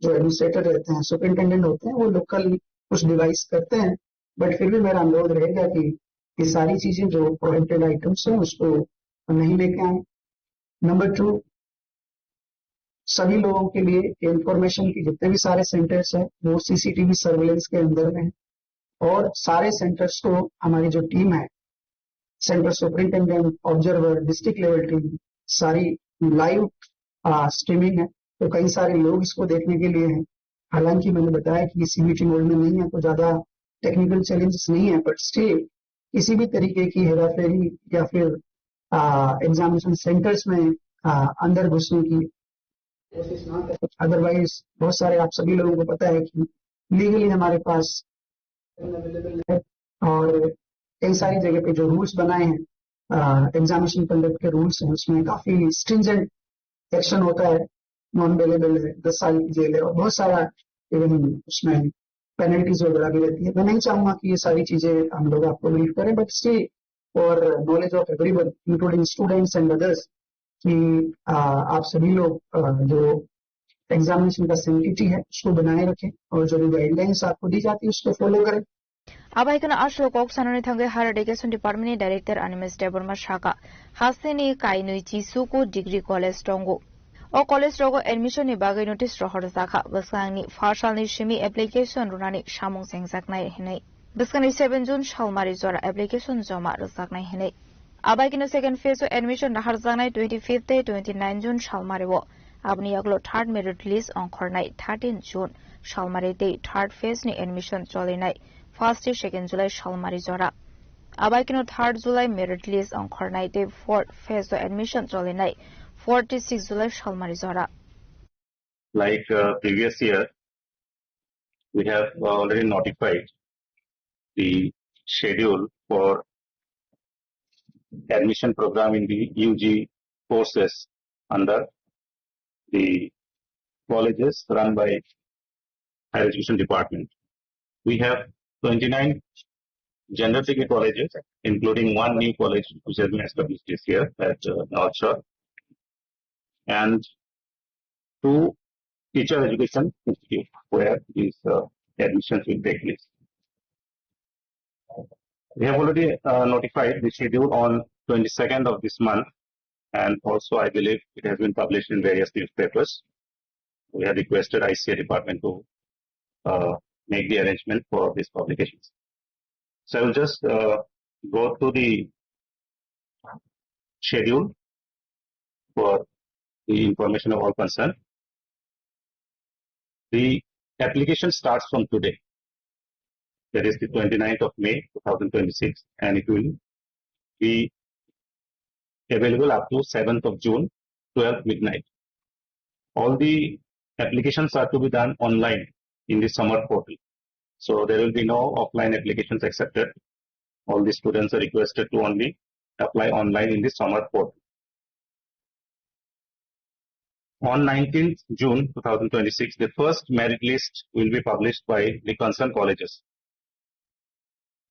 जो एडमिनिस्ट्रेटर रहते हैं, सुपरिंटेंडेंट होते हैं, वो लोकल कुछ डिवाइस करते हैं। बट फिर भी मेरा अनुरोध रहेगा कि ये सारी चीजें जो प्रोहिबिटेड आइटम्स हैं, उसको नहीं लेके आए। नंबर टू, सभी लोगों के लिए इंफॉर्मेशन की जितने भी सारे सेंटर्स हैं, वो सीसीटीवी सर्विलेंस के अंदर में है। और सारे सेंटर्स को हमारी जो टीम है, centre superintendent, observer, district level team, सारी लाइव स्ट्रीमिंग है। तो कई सारे लोग इसको देखने के लिए हैं। हालांकि मैंने बताया कि सीबीटी मोड में नहीं है, तो ज्यादा टेक्निकल चैलेंजेस नहीं है, बट स्टिल किसी भी तरीके की हेराफेरी या फिर एग्जामिनेशन सेंटर्स में आ, अंदर घुसने की कोशिश ना करें। अदरवाइज बहुत सारे, आप सभी लोगों को पता है कि लीगली हमारे पास अवेलेबल है, और कई सारी जगह पे जो रूल्स बनाए हैं, एग्जामिनेशन कंडक्ट के रूल्स हैं, उसमें काफी स्ट्रिंजेंट एक्शन होता है, नॉन बेलेबल है, दस साल की जेल है और बहुत सारा इवन उसमें पेनल्टीज वगैरह भी रहती है। मैं नहीं चाहूंगा कि ये सारी चीजें हम लोग आपको ब्रीफ करें, but still for knowledge of everyone, including students and others, कि आ, आप सभी लोग आ, जो एग्जामिनेशन का सैंक्टिटी है, उसको बनाए रखें और जो भी गाइडलाइंस आपको दी जाती है, उसको फॉलो करें। Abai kheno aswk kok sanani thangwi Higher Education Department ni Director Animesh Debbarma saka, hasteni kainwi chisu ko degree college tongo. O college rogo admission ni bagwi notice rohorjakha, bwskangni first salni simi application rwnani samung chengjaknai hinwi. Bwskangni seven June salmari jora application joma rwjaknai hinwi. Abai kheno second phase o admission naharjaknai twenty fifth tei twenty nine June salmari o. Aboni yagulo third merit list ongkhornai thirteen June salmari tei third phase ni admission cholinai first tei second July salmari jora. Abai kheno third July merit list ongkhornai tei fourth phase o admission cholinai forty six July salmari jora. Like uh, previous year, we have uh, already notified the schedule for admission program in the U G courses under the colleges run by Higher Education Department. We have twenty nine general degree colleges, including one new college which has been established this year at uh, North Shore, and two teacher education institute where these uh, admissions will take place. We have already uh, notified the schedule on twenty second of this month, and also I believe it has been published in various newspapers. We have requested I C A department to uh, make the arrangement for these publications. So I will just uh, go through the schedule for the information of all concerned. The application starts from today, that is the twenty ninth of May two thousand twenty six, and it will be available up to seventh of June, twelve midnight. All the applications are to be done online in the Samarth portal. So there will be no offline applications accepted. All the students are requested to only apply online in the Samarth portal. On nineteenth June two thousand twenty-six, the first merit list will be published by the concerned colleges,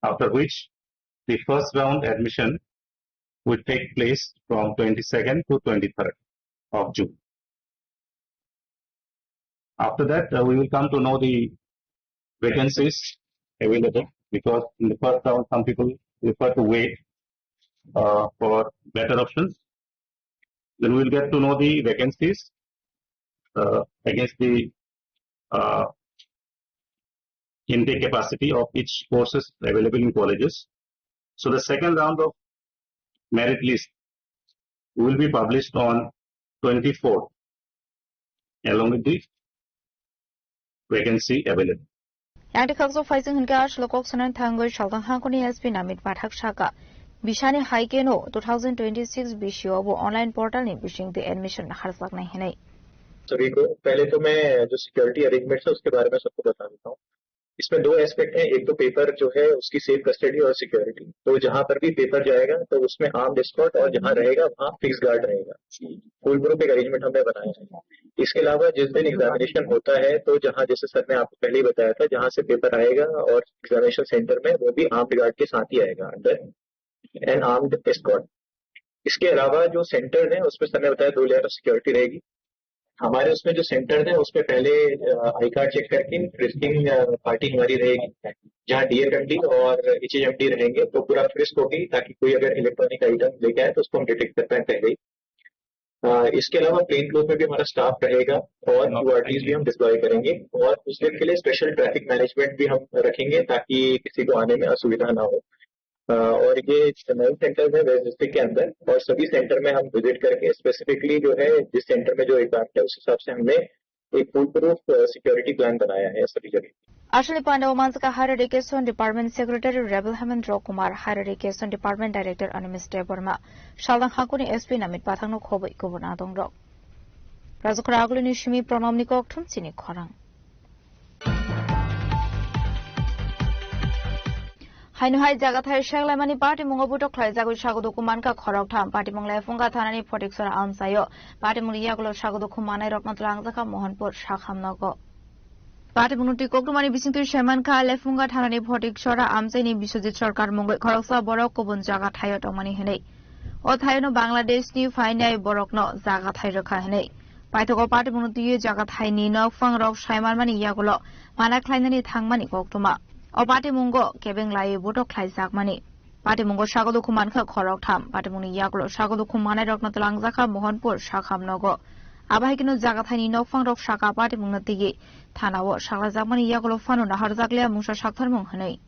after which the first round admission will take place from twenty-second to twenty-third of June. After that, uh, we will come to know the vacancies available, because in the first round, some people prefer to wait uh, for better options. Then we will get to know the vacancies uh, against the uh, intake capacity of each courses available in colleges. So the second round of merit list will be published on twenty-fourth, along with the vacancy available. Yang de khakjak phaijak hinkhe aswk kok sanani thangwi saltang hangkoni S P Namit Pathak saka, Bisani hai keno two thousand twenty-six bisio bo online portal ni bisingtwi admission harjaknai hinwi. सभी को पहले तो मैं जो security arrangements है उसके बारे में सबको बता देता हूँ। इसमें दो एस्पेक्ट है, एक तो पेपर जो है उसकी सेफ कस्टडी और सिक्योरिटी। तो जहां पर भी पेपर जाएगा तो उसमें आर्म्ड एस्कॉर्ट और जहां रहेगा वहां फिक्स गार्ड रहेगा। फुल प्रूफ एक अरेंजमेंट हमने बनाया है। इसके अलावा जिस दिन एग्जामिनेशन होता है तो जहां, जैसे सर ने आपको पहले ही बताया था, जहां से पेपर आएगा और एग्जामिनेशन सेंटर में, वो भी आर्म्ड गार्ड के साथ ही आएगा, अंडर एन आर्म्ड एस्कॉर्ट। इसके अलावा जो सेंटर है उसमें सर ने बताया दो लेयर ऑफ सिक्योरिटी रहेगी। हमारे उसमें जो सेंटर है उसमें पहले आई कार्ड चेक करके फ्रिस्किंग पार्टी हमारी रहेगी, जहाँ डीएफएमडी और एचएचएमडी रहेंगे, तो पूरा फ्रिस्क होगी ताकि कोई अगर इलेक्ट्रॉनिक आइटम लेके आए तो उसको हम डिटेक्ट कर पाए पहले ही। अ, इसके अलावा प्लेन क्लोथ में भी हमारा स्टाफ रहेगा और क्यूआरटीज भी हम डिप्लॉय करेंगे और उस दिन के लिए स्पेशल ट्रैफिक मैनेजमेंट भी हम रखेंगे ताकि किसी को आने में असुविधा ना हो। अ, और ये नए सेंटर है वेस्ट डिस्ट्रिक्ट के अंदर, और सभी सेंटर में हम विजिट करके स्पेसिफिकली जो है, जिस सेंटर में जो एग्जाम है, उस हिसाब से हमने एक फुल प्रूफ सिक्योरिटी प्लान बनाया है सभी जगह। Aswkni pandao manjak Higher Education Department Secretary Rebel Hemendra Kumar, Higher Education Department Director Animesh Debbarma, Salnang Hakuni S P Namit Pathakno khobwi kubun adongrok. Rajukra Agulini simi Pranamni kokthum chini khorang. Haino hai jaga thai seklaimani patimungo butok khlaijagwi sago dukhu mankha khoroktham. Patimung Lephunga thanani Photiksora amchaio. Patimungni yagulo sago dukhu manai rokno twlangjakha Mohanpur Sakham nogo. Patimungno twi kokrumani bisingtwi saimankha Lephunga thanani Photiksora amchaini Biswajit Sarkar mungwi khoroksa borok kubun jaga thaio tongmani hinwi. O thaiono Bangladeshni phainai borokno jaga thai rwkha hinwi. Paithago patimungno twiwi jaga thaini nokphang rok saimanmani yagulo mana khlainani thangmani koktwma. O patimungo kebeng laiwi butok khlaijakmani. Patimungo sago dukhu mankha khoroktham. Patimungni yagulo sago dukhu manairokno twlangjakha Mohanpur Sakham nogo. Abo hai kheno jaga thaini nokphang rok saka patimungno twiwi thanao saklajakmani yagulo phano naharjakliya mungsa saktharmung hinwi.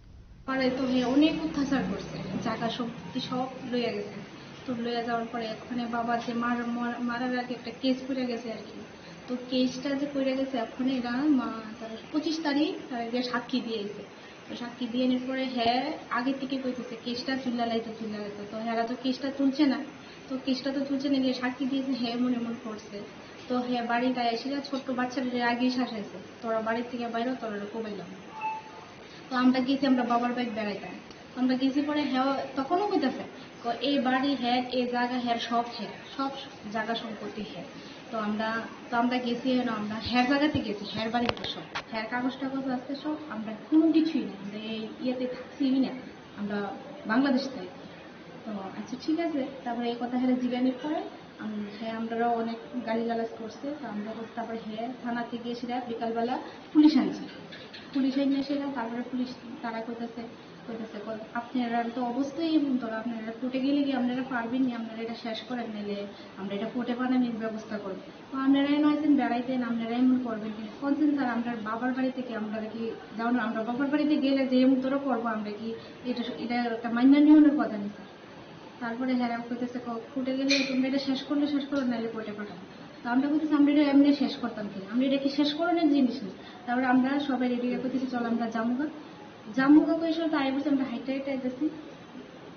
পরে তো হে অনেক অত্যাচার করছে, জায়গা সম্পত্তি সব লইয়া গেছে। তো লইয়া যাওয়ার পরে এখানে বাবা যে মার-, মর-, মারার আগে একটা কেস করে গেছে আর কি। তো কেসটা যে করে গেছে, এখন এরা মা-, তার পঁচিশ তারিখ তারা গিয়ে সাক্ষী দিয়ে আইছে। তো সাক্ষী দিয়ে আনার পরে হ্যাঁ আগে থেকে কইতেছে কেসটা তুললা লাইতো, তুললা লাইতো। তো হেরা তো কেসটা তুলছে না। তো কেসটা তো তুলছে না, গিয়ে সাক্ষী দিয়েছে, হ্যাঁ মনে মনে করছে। তো হ্যাঁ বাড়িতে এসে ছোট্ট বাচ্চাদের আগে শাসাইছে, "তোরা বাড়ি থেকে বাইরে, তোরা কোবাইলাম।" তো আমরা গেছি, আমরা বাবার বাড়ি বেড়াইতাম। তো আমরা গেছি পরে হ্যাঁ তখনও কইতাছে, তো এই বাড়ি হ্যাঁ, এই জায়গা হ্যাঁ, সব হ্যাঁ, সব জায়গা সম্পত্তি হ্যাঁ। তো আমরা, তো আমরা গেছি, এনে আমরা হ্যার জায়গাতে গেছি, হ্যার বাড়িতে সব, হ্যার কাগজ টাগজ আছে সব, আমরা কোনো কিছুই না, আমরা এই ইয়েতে থাকছি না, আমরা বাংলাদেশ থাকি। তো আচ্ছা ঠিক আছে, তারপরে এই কথা হ্যাঁ জিজ্ঞাসা করে আম-, হ্যাঁ আমরাও অনেক গালিগালাজ করছে, তো আমরা বলছি, তারপরে হ্যাঁ থানাতে গিয়ে সেটা বিকালবেলা পুলিশ আনছে, পুলিশ এনে সেটা তারপরে পুলিশ তারা কইতাছে, কইতাছে, কই, "আপনারা তো অবশ্যই এমন তো, আপনারা কোর্টে গেলে কি আপনারা পারবেন না, আপনারা এটা শেষ করেন, নাইলে আমরা এটা কোর্টে বানানোর ব্যবস্থা করবো।" তো আপনারা এমন আছেন, বেড়াইতেন, আপনারা এমন করবেন কেন? কোনদিন স্যার আমরা বাবার বাড়ি থেকে আমরা কি, যেমন আমরা বাবার বাড়িতে গেলে যে এমন তোরা করবো, আমরা কি এটা, এটা একটা মাইনা নিয়মের কথা নেই স্যার। তারপরে হ্যাঁ কইতেছে, "ক-, কোর্টে গেলে তোমরা এটা শেষ করলে শেষ করো, নাইলে কোর্টে পাঠাবো।" তো আমরা কইতেছি, "আমরা এটা এমনি শেষ করতাম কি? আমরা এটা কি শেষ করানোর জিনিস না?" তারপরে আমরা সবাই রেডি কইতেছি, "চলো আমরা জামুগা।" জামুগা কই এসে তো আই বসে আমরা হাইটে হাইটে আইতেছি।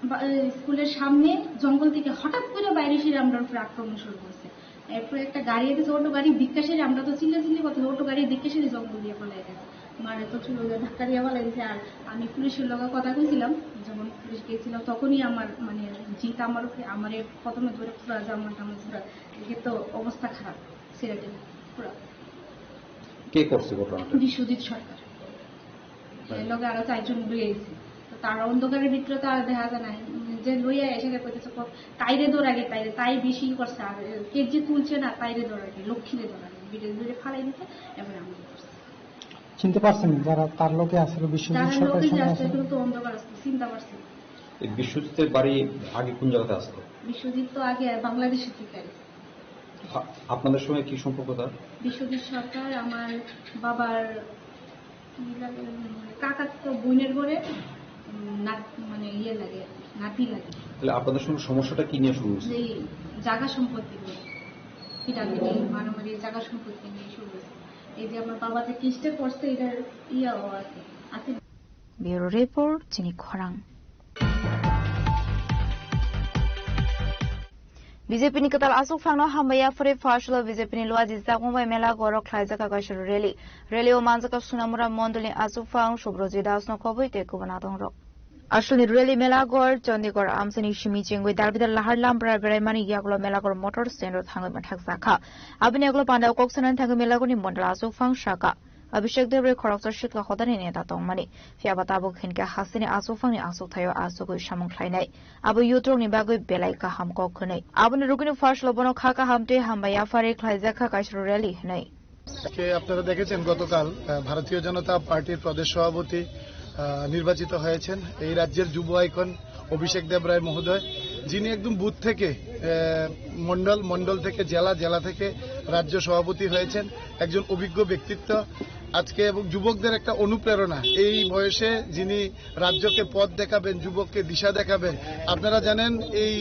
বা-, এই স্কুলের সামনে জঙ্গল থেকে হঠাৎ করে বাইরে এসে আমরা উপরে আক্রমণ শুরু করছে। এরপরে একটা গাড়ি এসে, অটো গাড়ি বিকাশের, আমরা তো চিল্লা চিল্লি করতে, অটো গাড়ি বিকাশের জঙ্গল দিয়ে পালাই গেছে। মারে তো চুলো দিয়ে ধাক্কা দিয়ে পালাই দিছে। আর আমি পুলিশের লগে কথা কইছিলাম, যখন পুলিশ গেছিল তখনই আমার মানে জিত আমার উপরে, আমারে প্রথমে ধরে পুরা জামা টামা পুরা, একে তো অবস্থা খারাপ সিলেটে পুরা। কে করছে ঘটনাটা? বিশ্বজিৎ সরকার। হ্যাঁ। এর লগে আরো চারজন লই আইছে। তো তারা অন্ধকারের ভিতরে তো আর দেখা যায় না। উম, যে লইয়া এসে কইতেছে, "ক-, তাইরে ধর আগে, তাইরে, তাই বেশি করছে, আর কে যে তুলছে না, তাইরে ধর আগে, লক্ষ্মীরে ধর আগে।" বিটে ধরে ফালাই দিতে, এবার আমাকে করছে। চিনতে পারছেন যারা তার লগে আছে, বিশ্বজিৎ তারা সরকারের লগে যে সঙ্গে আছে, আছে? এগুলো তো অন্ধকার আছে, চিনতে পারছি না। এই বিশ্বজিতের বাড়ি আগে কোন জায়গাতে আসতো? বিশ্বজিৎ তো আগে বাংলাদেশে থেকে আইছে। আ-, আপনাদের সঙ্গে কি সম্পর্ক তার? বিশ্বজিৎ সরকার আমার বাবার কি লাগে, উম, কাকার তো বোনের ঘরে, উম, নাত-, মানে ইয়ে লাগে, নাতি লাগে। তাহলে আপনাদের সঙ্গে সমস্যাটা কি নিয়ে শুরু হয়েছে? এই জায়গা সম্পত্তি নিয়ে, পিটাপিটি, মারামারি, জায়গা সম্পত্তি নিয়ে শুরু হয়েছে। এই যে আমার বাবা যে কেসটা করছে, এটার ইয়েও আছে, আছে। Bureau Report, Chini Khorang. B J P ni kwtal aswk phangno hambai yaphari first lo B J P ni luaji jakmung bai mela goro khlaijak kaisa rally. Rally o manjak Sunamura mondolni aswk phang Subrojit Das no khobwi tei kubun adongrok. Aswkni rally mela gor Chandigarh amchaini simi chengwi Darbidar Lahar Lamra beraimani yagulo mela gor motor stand o thangwi manthakjak kha. Aboni yagulo pandao kok sanani thangwi mela gorni mondol aswk phang saka. Abhishek Debbarma khoroksa sitka hodani neta tongmani. Phiya ba tabuk hinkhe hasteni aswk phangni aswk thaio aswkwi samung khlainai. Abo youth rokni bagwi belai kaham kok hwnwi. Aboni rukuni first lo bono kha kaham tei hambai yaphari khlaijak kha kaisa rally hwnwi. আজকে আপনারা দেখেছেন গতকাল, আহ, ভারতীয় জনতা পার্টির প্রদেশ সভাপতি, আহ, নির্বাচিত হয়েছেন এই রাজ্যের যুব আইকন অভিষেক দেব রায় মহোদয়, যিনি একদম বুথ থেকে, আহ, মণ্ডল, মণ্ডল থেকে জেলা, জেলা থেকে রাজ্য সভাপতি হয়েছেন। একজন অভিজ্ঞ ব্যক্তিত্ব। আজকে এবং যুবকদের একটা অনুপ্রেরণা, এই বয়সে যিনি রাজ্যকে পথ দেখাবেন, যুবককে দিশা দেখাবেন। আপনারা জানেন, এই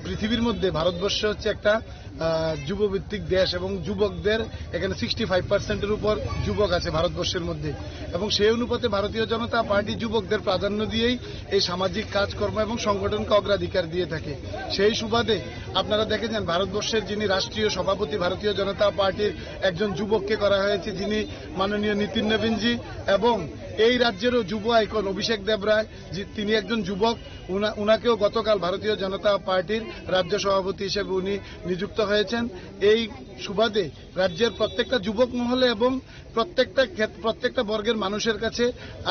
পৃথিবীর মধ্যে ভারতবর্ষ হচ্ছে একটা, আহ, যুবভিত্তিক দেশ এবং যুবকদের এখানে সিক্সটি ফাইভ পার্সেন্টের উপর যুবক আছে ভারতবর্ষের মধ্যে। এবং সেই অনুপাতে ভারতীয় জনতা পার্টি যুবকদের প্রাধান্য দিয়েই এই সামাজিক কাজকর্ম এবং সংগঠনকে অগ্রাধিকার দিয়ে থাকে। সেই সুবাদে আপনারা দেখেছেন, ভারতবর্ষের যিনি রাষ্ট্রীয় সভাপতি ভারতীয় জনতা পার্টির, একজন যুবককে করা হয়েছে, যিনি মাননীয় নীতিন নবীনজি, এবং এই রাজ্যেরও যুব আইকন অভিষেক দেব রায়, জি-, তিনি একজন যুবক। উনা-, উনাকেও গতকাল ভারতীয় জনতা পার্টির রাজ্য সভাপতি হিসেবে উনি নিযুক্ত হয়েছেন। এই সুবাদে রাজ্যের প্রত্যেকটা যুবক মহলে এবং প্রত্যেকটা ক্ষেত-, প্রত্যেকটা বর্গের মানুষের কাছে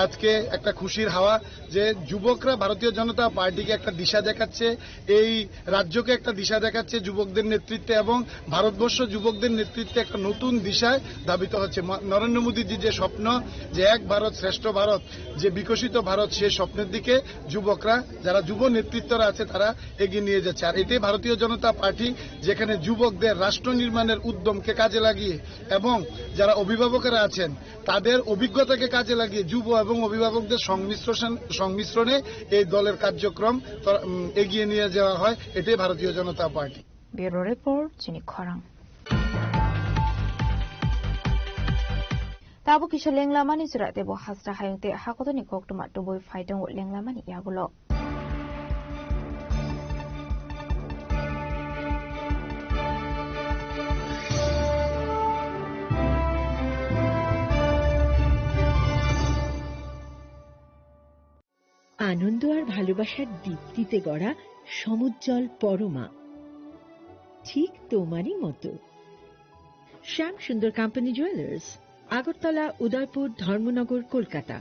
আজকে একটা খুশির হাওয়া, যে যুবকরা ভারতীয় জনতা পার্টিকে একটা দিশা দেখাচ্ছে, এই রাজ্যকে একটা দিশা দেখাচ্ছে যুবকদের নেতৃত্বে এবং ভারতবর্ষ যুবকদের নেতৃত্বে একটা নতুন দিশায় ধাবিত হচ্ছে। ম-, নরেন্দ্র মোদীজির যে স্বপ্ন, যে এক ভারত শ্রেষ্ঠ ভারত, যে বিকশিত ভারত, সে স্বপ্নের দিকে যুবকরা, যারা যুব নেতৃত্বরা আছে, তারা এগিয়ে নিয়ে যাচ্ছে। আর এটাই ভারতীয় জনতা পার্টি, যেখানে যুবকদের রাষ্ট্র নির্মাণের উদ্যমকে কাজে লাগিয়ে এবং যারা অভিভাবকেরা আছেন, তাদের অভিজ্ঞতাকে কাজে লাগিয়ে যুব এবং অভিভাবকদের সংমিশ্রণ, সংমিশ্রণে এই দলের কার্যক্রম ত-, উম, এগিয়ে নিয়ে যাওয়া হয়, এটাই ভারতীয় জনতা party. Bureau Report, Chini Khorang. Tabuk kisa lenglamani chwra tei bo hasra hayung tei hakotoni koktwma tubui phai tongo lenglamani yagulo. আনন্দ আর ভালোবাসার দীপ্তিতে গড়া সমুজ্জ্বল পরমা, ঠিক তোমারই মতো। শ্যাম সুন্দর কোম্পানি জুয়েলার্স, আগরতলা, উদয়পুর, ধর্মনগর, কলকাতা।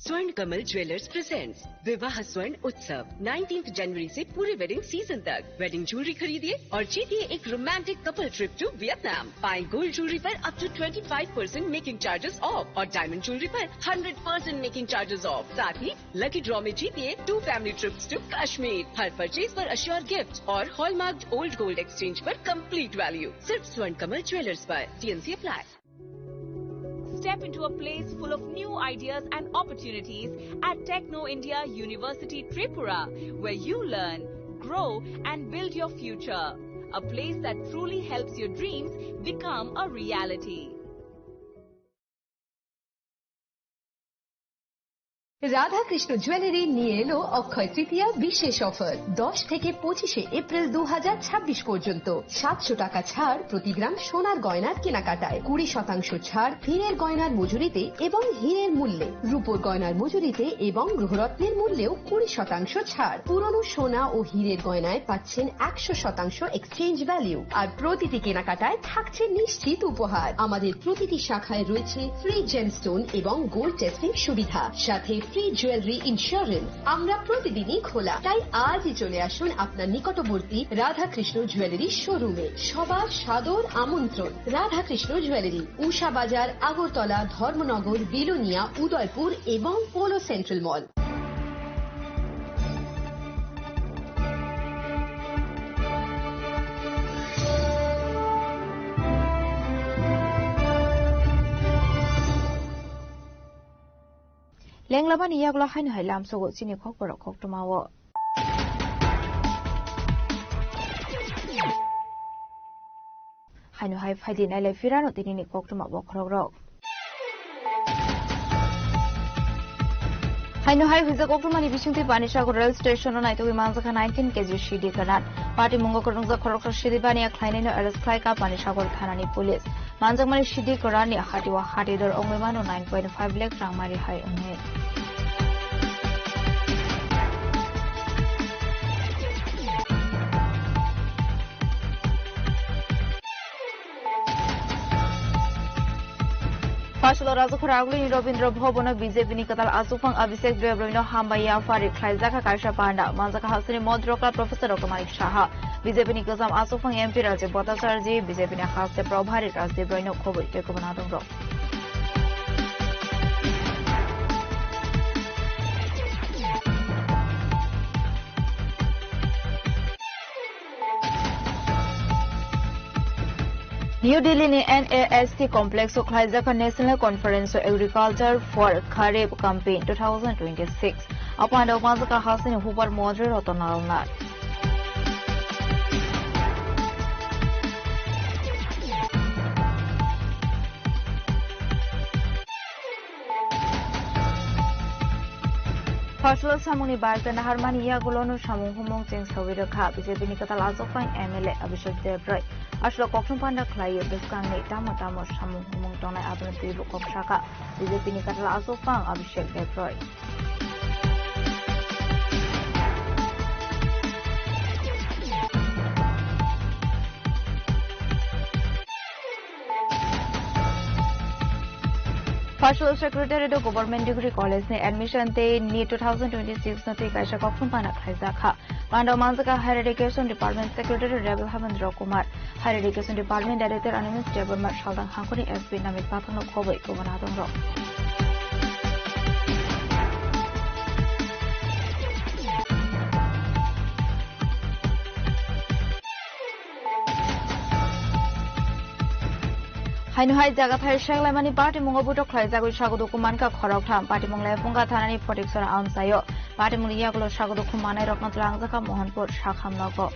स्वर्ण कमल ज्वेलर्स प्रेजेंट्स विवाह स्वर्ण उत्सव, नाइनटीन्थ जनवरी से पूरे वेडिंग सीजन तक। वेडिंग ज्वेलरी खरीदिए और जीतिए एक romantic couple trip to Vietnam. पाएं गोल्ड ज्वेलरी पर up to twenty five percent making charges off और डायमंड ज्वेलरी पर hundred percent making charges off. साथ ही लकी ड्रॉ में जीतिए two family trips to Kashmir. हर परचेज पर अश्योर गिफ्ट और हॉलमार्क्ड ओल्ड गोल्ड एक्सचेंज पर कंप्लीट वैल्यू। सिर्फ स्वर्ण कमल ज्वेलर्स पर। TNC apply. Step into a place full of new ideas and opportunities at Techno India University Tripura, where you learn, grow, and build your future. A place that truly helps your dreams become a reality. Radhakrishna jewellery নিয়ে এলো অক্ষয় তৃতীয়া বিশেষ অফার। দশ থেকে পঁচিশে এপ্রিল দু হাজার ছাব্বিশ পর্যন্ত সাতশো টাকা ছাড় প্রতি গ্রাম সোনার গয়নার কেনাকাটায়, কুড়ি শতাংশ ছাড় হীরের গয়নার মজুরিতে এবং হীরের মূল্যে, রূপোর গয়নার মজুরিতে এবং গ্রহরত্নের মূল্যেও কুড়ি শতাংশ ছাড়। পুরনো সোনা ও হীরের গয়নায় পাচ্ছেন একশো শতাংশ এক্সচেঞ্জ ভ্যালু, আর প্রতিটি কেনাকাটায় থাকছে নিশ্চিত উপহার। আমাদের প্রতিটি শাখায় রয়েছে ফ্রি জেমস্টোন এবং গোল্ড টেস্টিং সুবিধা, সাথে ফ্রি জুয়েলারি ইন্স্যুরেন্স। আমরা প্রতিদিনই খোলা, তাই আজই চলে আসুন আপনার নিকটবর্তী রাধাকৃষ্ণ জুয়েলারি শোরুমে। সবার সাদর আমন্ত্রণ। রাধাকৃষ্ণ জুয়েলারি, উষা বাজার, আগরতলা, ধর্মনগর, বিলোনিয়া, উদয়পুর এবং polo central mall. Lenglamani yagulo haino hai lamsogo chini khokborok koktwmao. Haino hai phaidi nailai phirano tinini koktwma bokhorokrok. Haino hai hwijak oktomani bisingtwi Panisagar rail station o naitugwi manjakha nineteen K G sidi kwran. Patimungo kwrwngjak khoroksa sidi baniya khlainaino arrest khlaikha Panisagar thanani police. Manjakmani sidi kwranni hatiwa hatidor wngwi mano nine point five lakh rang mari hai wngwi. Phasalo Rajakhor Agulini Rabindra Bhavan-o B J P ni kwtal achukphang Abhishek Debroy-no hambai yaphari khlaijak kha kaisa panda. Manjakha hasteni Modrokal Professor Doctor Manik Saha, B J P ni kwcham achukphang M P Rajiv Bhattacharjee, B J P ni haste Probhari Rajdev Roy-no khobwi tei kubun adongrok. New Delhi ni N A S T complex o khlaijak National Conference of Agriculture for Kharif Campaign two thousand twenty-six. Apanda manjakha hasteni hupar montri Ratan Lal Nath. Phasalo samungni barta naharmani yagulono samung humung chengsawi rwkha. B J P ni kwtal achukphang M L A Abhishek Debroy. Aswk kokthum panda khlaiwi bwskangni tamo tamo samung humung tongnai abono twibo kok sakha B J P ni kwtal achukphang Abhishek Debroy. Phasalo Secretariat o Government Degree College ni admission tei NEET two thousand twenty-six no twi kaisa kokthum panda khlaijak kha. Panda manjakha Higher Education Department Secretary Rebel Habendra Kumar, Higher Education Department Director Animesh Debbarma, Saldang Hangkoni S P Namit Pathak no khobwi kubun adongrok. Haino hai jaga thai seklaimani patimungo butok khlaijagwi sago duku mankha khoroktham. Patimung Lephunga thanani Photiksora amchaio. Patimungni yagulo sago duku manai rokno twlangjakha Mohanpur sakham nogo.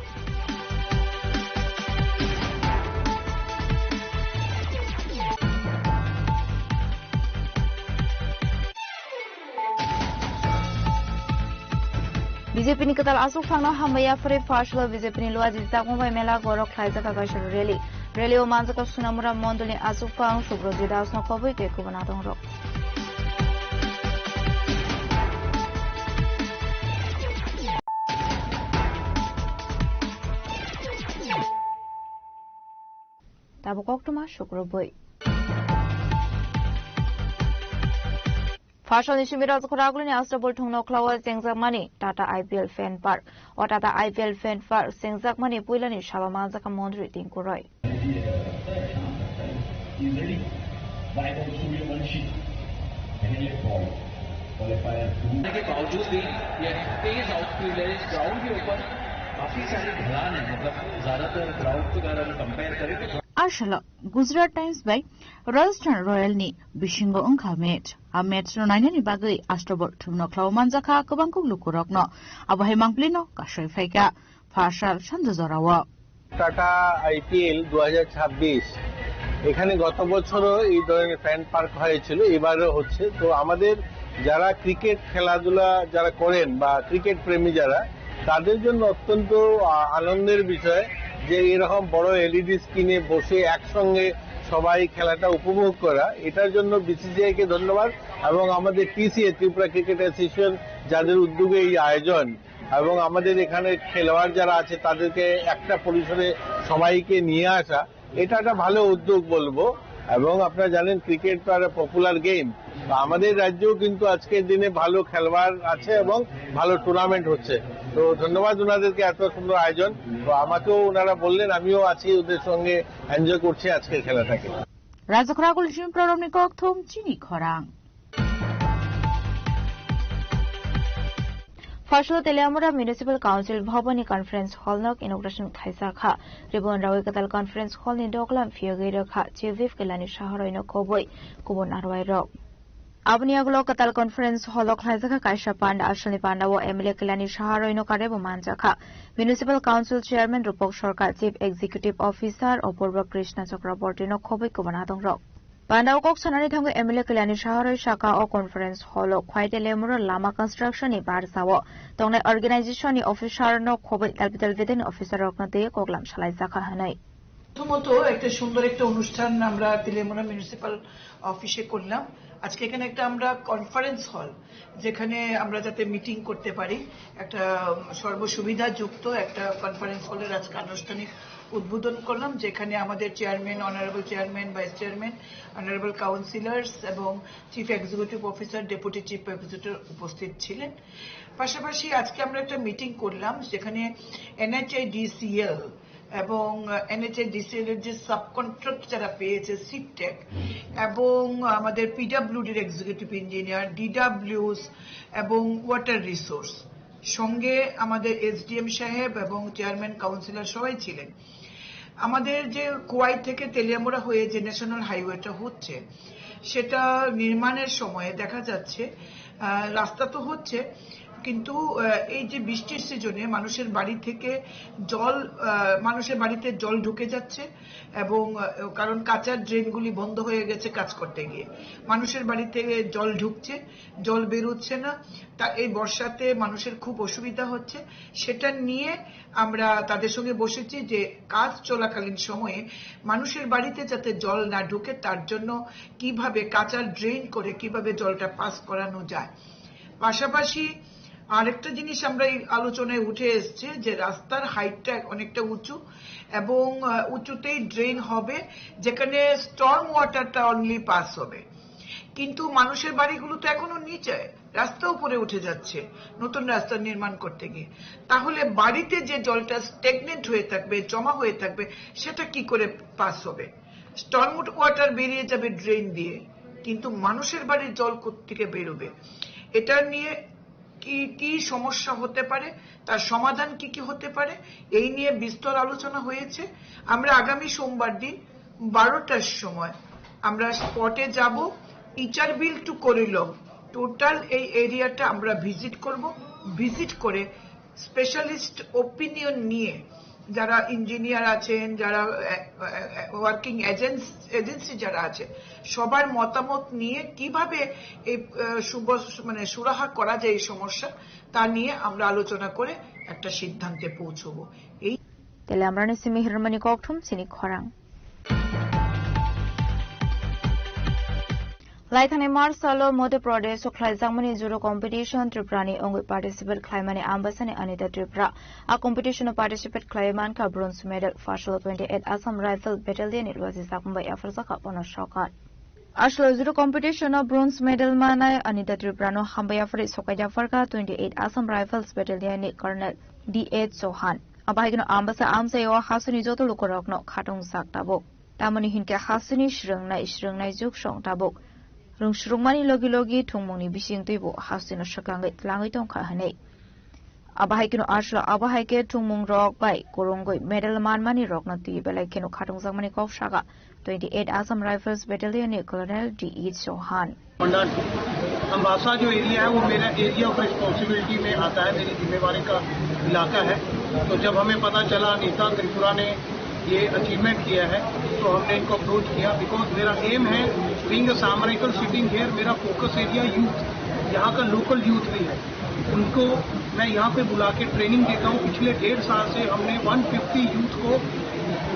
B J P ni kwtal achukphangno hambai yaphari phasalo B J P ni luaji chakmung bai mela gorok khlaijak kaisa rally. Rally o manjakha Sunamura mondolni achukphang Subrojit Das no khobwi tei kubun adongrok. Tabuk koktwma sukrubwi. Phasalni simi Rajakhor Agulini Astabul thungno khlao chengjakmani Tata I P L Fan Park. O Tata I P L Fan Park chengjakmani puilani salo manjakha Montri Tinku Roy. के बावजूद भी ये तेज आउटफील्ड है, इस ग्राउंड के ऊपर काफी सारे ढलान है, मतलब ज्यादातर ग्राउंड के अगर हम कंपेयर करें तो Asalo Gujarat Times bai Rajasthan Royal ni bisingo wngkha match. A match no nainani bagwi Astabul thumno khlao manjakha kwbang kuk lukurokno. Abo hai mangpili no kasoi phaikha phasal sanja jorao. Tata IPL দু হাজার ছাব্বিশ, এখানে গত বছরও এই ধরনের fan park হয়েছিল, এবারও হচ্ছে। তো আমাদের যারা ক্রিকেট খেলাধুলা যারা করেন বা ক্রিকেট প্রেমী যারা, তাদের জন্য অত্যন্ত, আ, আনন্দের বিষয় যে এরকম বড় এলইডি স্ক্রিনে বসে একসঙ্গে সবাই খেলাটা উপভোগ করা। এটার জন্য বিসিসিআই কে ধন্যবাদ এবং আমাদের টিসিএ, ত্রিপুরা ক্রিকেট অ্যাসোসিয়েশন, যাদের উদ্যোগে এই আয়োজন এবং আমাদের এখানে খেলোয়াড় যারা আছে তাদেরকে একটা পরিসরে সবাইকে নিয়ে আসা, এটা একটা ভালো উদ্যোগ বলবো। এবং আপনারা জানেন, ক্রিকেট তো একটা পপুলার গেম। তো আমাদের রাজ্যেও কিন্তু আজকের দিনে ভালো খেলোয়াড় আছে এবং ভালো টুর্নামেন্ট হচ্ছে। তো ধন্যবাদ ওনাদেরকে, এত সুন্দর আয়োজন। তো আমাকেও ওনারা বললেন, আমিও আছি ওদের সঙ্গে, এনজয় করছি আজকের খেলাটাকে। Rajakhor Agulini simi program ni kokthum chini khorang. Phasalo Teliamura Municipal Council Bhavan ni Conference Hall no inauguration khlaijak kha. Ribbon rawi kwtal Conference Hall ni doglam phiyogwi rwkha Chief Whip Kailani Saha Roy no khobwi kubun arwai rok. Aboni yagulo kwtal Conference Hall o khlaijak kha kaisa panda. Asalni panda o M L A Kailani Saha Roy no karebo manjak kha. Municipal Council Chairman Rupak Sarkar, Chief Executive Officer Apurba Krishna Chakraborty no khobwi kubun adongrok. Panda o kok sanani thangwi M L A Kalyani Saha roi saka o conference hall o Khwaite Lemuro lama construction ni barsa o tongnai organization ni officer no khobwi dalbidal bedeni officer rok no twi koklam salai jakha hwnwi. প্রথমত একটা সুন্দর একটা অনুষ্ঠান আমরা তেলিয়ামুড়া মিউনিসিপ্যাল অফিসে করলাম। আজকে এখানে একটা আমরা কনফারেন্স হল, যেখানে আমরা যাতে মিটিং করতে পারি, একটা সর্বসুবিধাযুক্ত একটা কনফারেন্স হলের আজকে আনুষ্ঠানিক উদ্বোধন করলাম, যেখানে আমাদের chairman, honourable chairman, vice chairman, honourable councillors এবং chief executive officer, deputy chief executive উপস্থিত ছিলেন। পাশাপাশি আজকে আমরা একটা মিটিং করলাম, যেখানে এনএইচআইডিসিএল এবং এনএইচআইডিসিএল এর যে সাবকন্ট্রাক্ট যারা পেয়েছে, সিপটেক এবং আমাদের পিডাব্লিউডির এক্সিকিউটিভ ইঞ্জিনিয়ার, ডিডাব্লিউস এবং ওয়াটার রিসোর্স, সঙ্গে আমাদের এসডিএম সাহেব এবং চেয়ারম্যান কাউন্সিলর সবাই ছিলেন। আমাদের যে খোয়াই থেকে তেলিয়ামুড়া হয়ে যে ন্যাশনাল হাইওয়েটা হচ্ছে, সেটা নির্মাণের সময়ে দেখা যাচ্ছে, আহ, রাস্তা তো হচ্ছে, কিন্তু, আহ, এই যে বৃষ্টির সিজনে মানুষের বাড়ি থেকে জল, আহ, মানুষের বাড়িতে জল ঢুকে যাচ্ছে এবং, আহ, কারণ কাঁচা ড্রেনগুলি বন্ধ হয়ে গেছে কাজ করতে গিয়ে, মানুষের বাড়ি থেকে জল ঢুকছে, জল বেরোচ্ছে না। তা এই বর্ষাতে মানুষের খুব অসুবিধা হচ্ছে, সেটা নিয়ে আমরা তাদের সঙ্গে বসেছি যে কাজ চলাকালীন সময়ে মানুষের বাড়িতে যাতে জল না ঢুকে, তার জন্য কিভাবে কাঁচা ড্রেন করে কিভাবে জলটা পাস করানো যায়। পাশাপাশি আরেকটা জিনিস আমরা এই আলোচনায় উঠে এসছে যে রাস্তার হাইটটা অনেকটা উঁচু এবং, আহ, উঁচুতেই ড্রেন হবে, যেখানে স্টর্ম ওয়াটারটা অনলি পাস হবে, কিন্তু মানুষের বাড়িগুলো তো এখনো নিচে, রাস্তা উপরে উঠে যাচ্ছে নতুন রাস্তা নির্মাণ করতে গিয়ে। তাহলে বাড়িতে যে জলটা স্ট্যাগনেন্ট হয়ে থাকবে, জমা হয়ে থাকবে, সেটা কি করে পাস হবে? স্টর্ম ওয়াটার বেরিয়ে যাবে ড্রেন দিয়ে, কিন্তু মানুষের বাড়ির জল কোত্থেকে বেরোবে? এটা নিয়ে কি কি সমস্যা হতে পারে, তার সমাধান কি কি হতে পারে, এই নিয়ে বিস্তর আলোচনা হয়েছে। আমরা আগামী সোমবার দিন বারোটার সময় আমরা স্পটে যাব, ইচারবিল টু করিলম, টোটাল এই এরিয়াটা আমরা ভিজিট করব। ভিজিট করে স্পেশালিস্ট ওপিনিয়ন নিয়ে যারা ইঞ্জিনিয়ার আছেন, যারা, আহ, আহ, ওয়ার্কিং এজেন্স-, এজেন্সি যারা আছে, সবার মতামত নিয়ে কিভাবে এই, আহ, সুব-, মানে সুরাহা করা যায় এই সমস্যা, তা নিয়ে আমরা আলোচনা করে একটা সিদ্ধান্তে পৌঁছবো। এই Tele amrani simi hirmani kokthum sini khorang. Laithani March salo Madhya Pradesh o khlaijakmani judo competition Tripura ni wngwi participate khlaimani ambasani Anita Tripura. A competition o participate khlaiwi mankha bronze medal, first salo twenty-eight Assam Rifle Battalion ni rwajijak bai yapharjakha bono sokha. Aswk judo competition o bronze medal manai Anita Tripura no hambai yaphari sokai yapharkha twenty-eight Assam Rifles Battalion ni Colonel D A Chauhan. Abo hai kheno ambasa amchai o hasteni joto lukurokno khatung sak tabuk. Tamoni hinkhe hasteni swrwngnai, swrwngnai juk song tabuk. Rwng swrwngmani logi logi thwngmungni bising twibo hasteno swkangwi tlangwi tongkha hwnwi. Abo hai kheno aswk abo hai khe thwngmung rok bai kwrwngwi medal manmani rokno twi belai kheno khatungjakmani kok saka twenty-eight Assam Rifles Battalion ni Colonel D E Chauhan. Commandant, Ambassa जो एरिया है, वो मेरा area of responsibility में आता है, मेरी जिम्मेवारी का इलाका है। तो जब हमें पता चला अनीता त्रिपुरा ने ये अचीवमेंट किया है, तो हमने इनको अप्रोच किया, बिकॉज मेरा एम है, बीइंग अ सामरिकल सिटिंग हियर, मेरा फोकस एरिया यूथ, यहाँ का लोकल यूथ भी है, उनको मैं यहाँ पे बुला के ट्रेनिंग देता हूँ। पिछले डेढ़ साल से हमने वन फिफ्टी यूथ को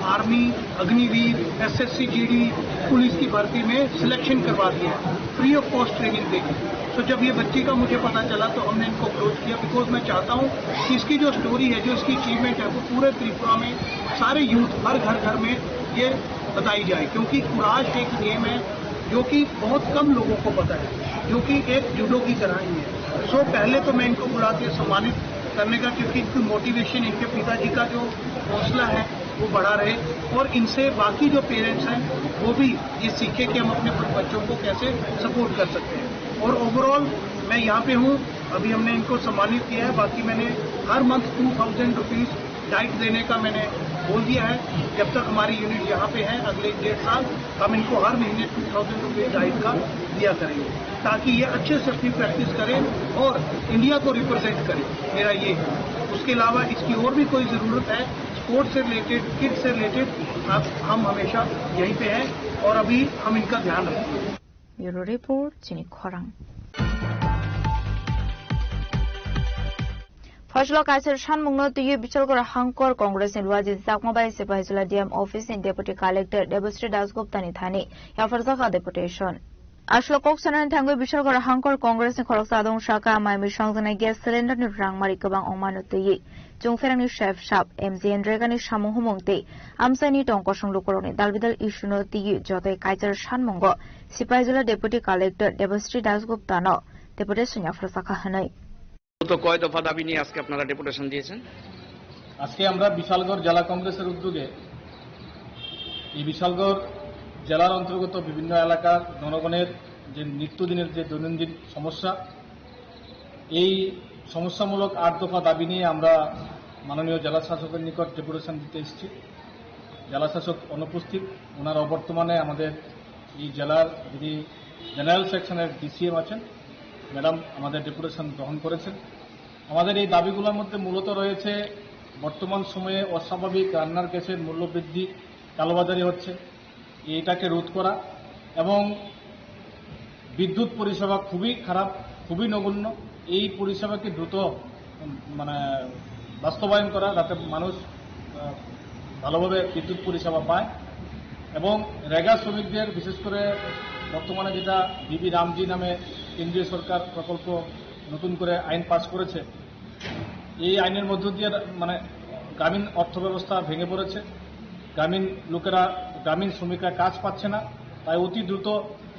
आर्मी, अग्निवीर, एसएससी जीडी, पुलिस की भर्ती में सिलेक्शन करवा दिया, फ्री ऑफ कॉस्ट ट्रेनिंग देके। तो जब ये बच्ची का मुझे पता चला, तो हमने इनको अप्रोच किया, बिकॉज मैं चाहता हूँ कि इसकी जो स्टोरी है, जो इसकी अचीवमेंट है, वो पूरे त्रिपुरा में सारे यूथ, हर घर घर में ये बताई जाए, क्योंकि कुराश एक गेम है जो कि बहुत कम लोगों को पता है, जो कि एक जूडो की तरह ही है। सो पहले तो मैं इनको बुला के सम्मानित करने का, क्योंकि इनकी मोटिवेशन, इनके पिताजी का जो हौसला है, वो बढ़ा रहे और इनसे बाकी जो पेरेंट्स हैं, वो भी ये सीखें कि हम अपने बच्चों को कैसे सपोर्ट कर सकते हैं। और ओवरऑल मैं यहाँ पे हूँ, अभी हमने इनको सम्मानित किया है, बाकी मैंने हर month two thousand rupees diet देने का मैंने बोल दिया है। जब तक हमारी यूनिट यहाँ पे है, अगले डेढ़ साल हम इनको हर महीने टू थाउजेंड रुपीज डाइट का दिया करेंगे, ताकि ये अच्छे से अपनी प्रैक्टिस करें और इंडिया को रिप्रेजेंट करें। मेरा ये है। उसके अलावा इसकी और भी कोई ज़रूरत है, स्पोर्ट्स से रिलेटेड, किड्स से रिलेटेड, आप, हम हमेशा यहीं पे हैं। और अभी हम इनका ध्यान रखेंगे। Bureau Report, Chini Khorang. Phaisalo kaisar sanmungno twiwi Bichalgora Hangkor Congress ni Luaji Chakma bai Sepahijala D M office ni Deputy Collector Debasri Dasgupta ni thani yapharjakha deputation. Aswk kok sanani thangwi Bichalgora Hangkor Congress ni khoroksa adong saka mai mui songjaknai gas cylinder ni rangmari kwbang wngmano twiwi Chwngpherangni chef sap M G N Rega ni samung humung tei amchaini tong kosong lukurokni dalbidal issue no twiwi jotoi kaisar sanmungo Sepahijala Deputy Collector Debasri Dasgupta no deputation yapharjakha hwnwi. তো কয় দফা দাবি নিয়ে আজকে আপনারা ডেপুটেশন দিয়েছেন? আজকে আমরা বিশালগড় জেলা কংগ্রেসের উদ্যোগে এই বিশালগড় জেলার অন্তর্গত বিভিন্ন এলাকার জনগণের যে নিত্যদিনের যে দৈনন্দিন সমস্যা, এই সমস্যামূলক আট দফা দাবি নিয়ে আমরা মাননীয় জেলা শাসকের নিকট ডেপুটেশন দিতে এসেছি। জেলা শাসক অনুপস্থিত, ওনার অবর্তমানে আমাদের এই জেলার যিনি জেনারেল সেকশনের ডিসিএম আছেন, ম্যাডাম আমাদের ডেপুটেশন গ্রহণ করেছেন। আমাদের এই দাবিগুলোর মধ্যে মূলত রয়েছে বর্তমান সময়ে অস্বাভাবিক রান্নার গ্যাসের মূল্যবৃদ্ধি, কালোবাজারি হচ্ছে, এটাকে রোধ করা এবং বিদ্যুৎ পরিষেবা খুবই খারাপ, খুবই নগণ্য। এই পরিষেবাকে দ্রুত, উম, মানে, বাস্তবায়ন করা, যাতে মানুষ, আহ, ভালোভাবে বিদ্যুৎ পরিষেবা পায়। এবং রেগা শ্রমিকদের, বিশেষ করে বর্তমানে যেটা বিবি রামজি নামে কেন্দ্রীয় সরকার প্রকল্প নতুন করে আইন পাস করেছে, এই আইনের মধ্য দিয়ে, মানে, গ্রামীণ অর্থব্যবস্থা ভেঙে পড়েছে। গ্রামীণ লোকেরা, গ্রামীণ শ্রমিকরা কাজ পাচ্ছে না। তাই অতি দ্রুত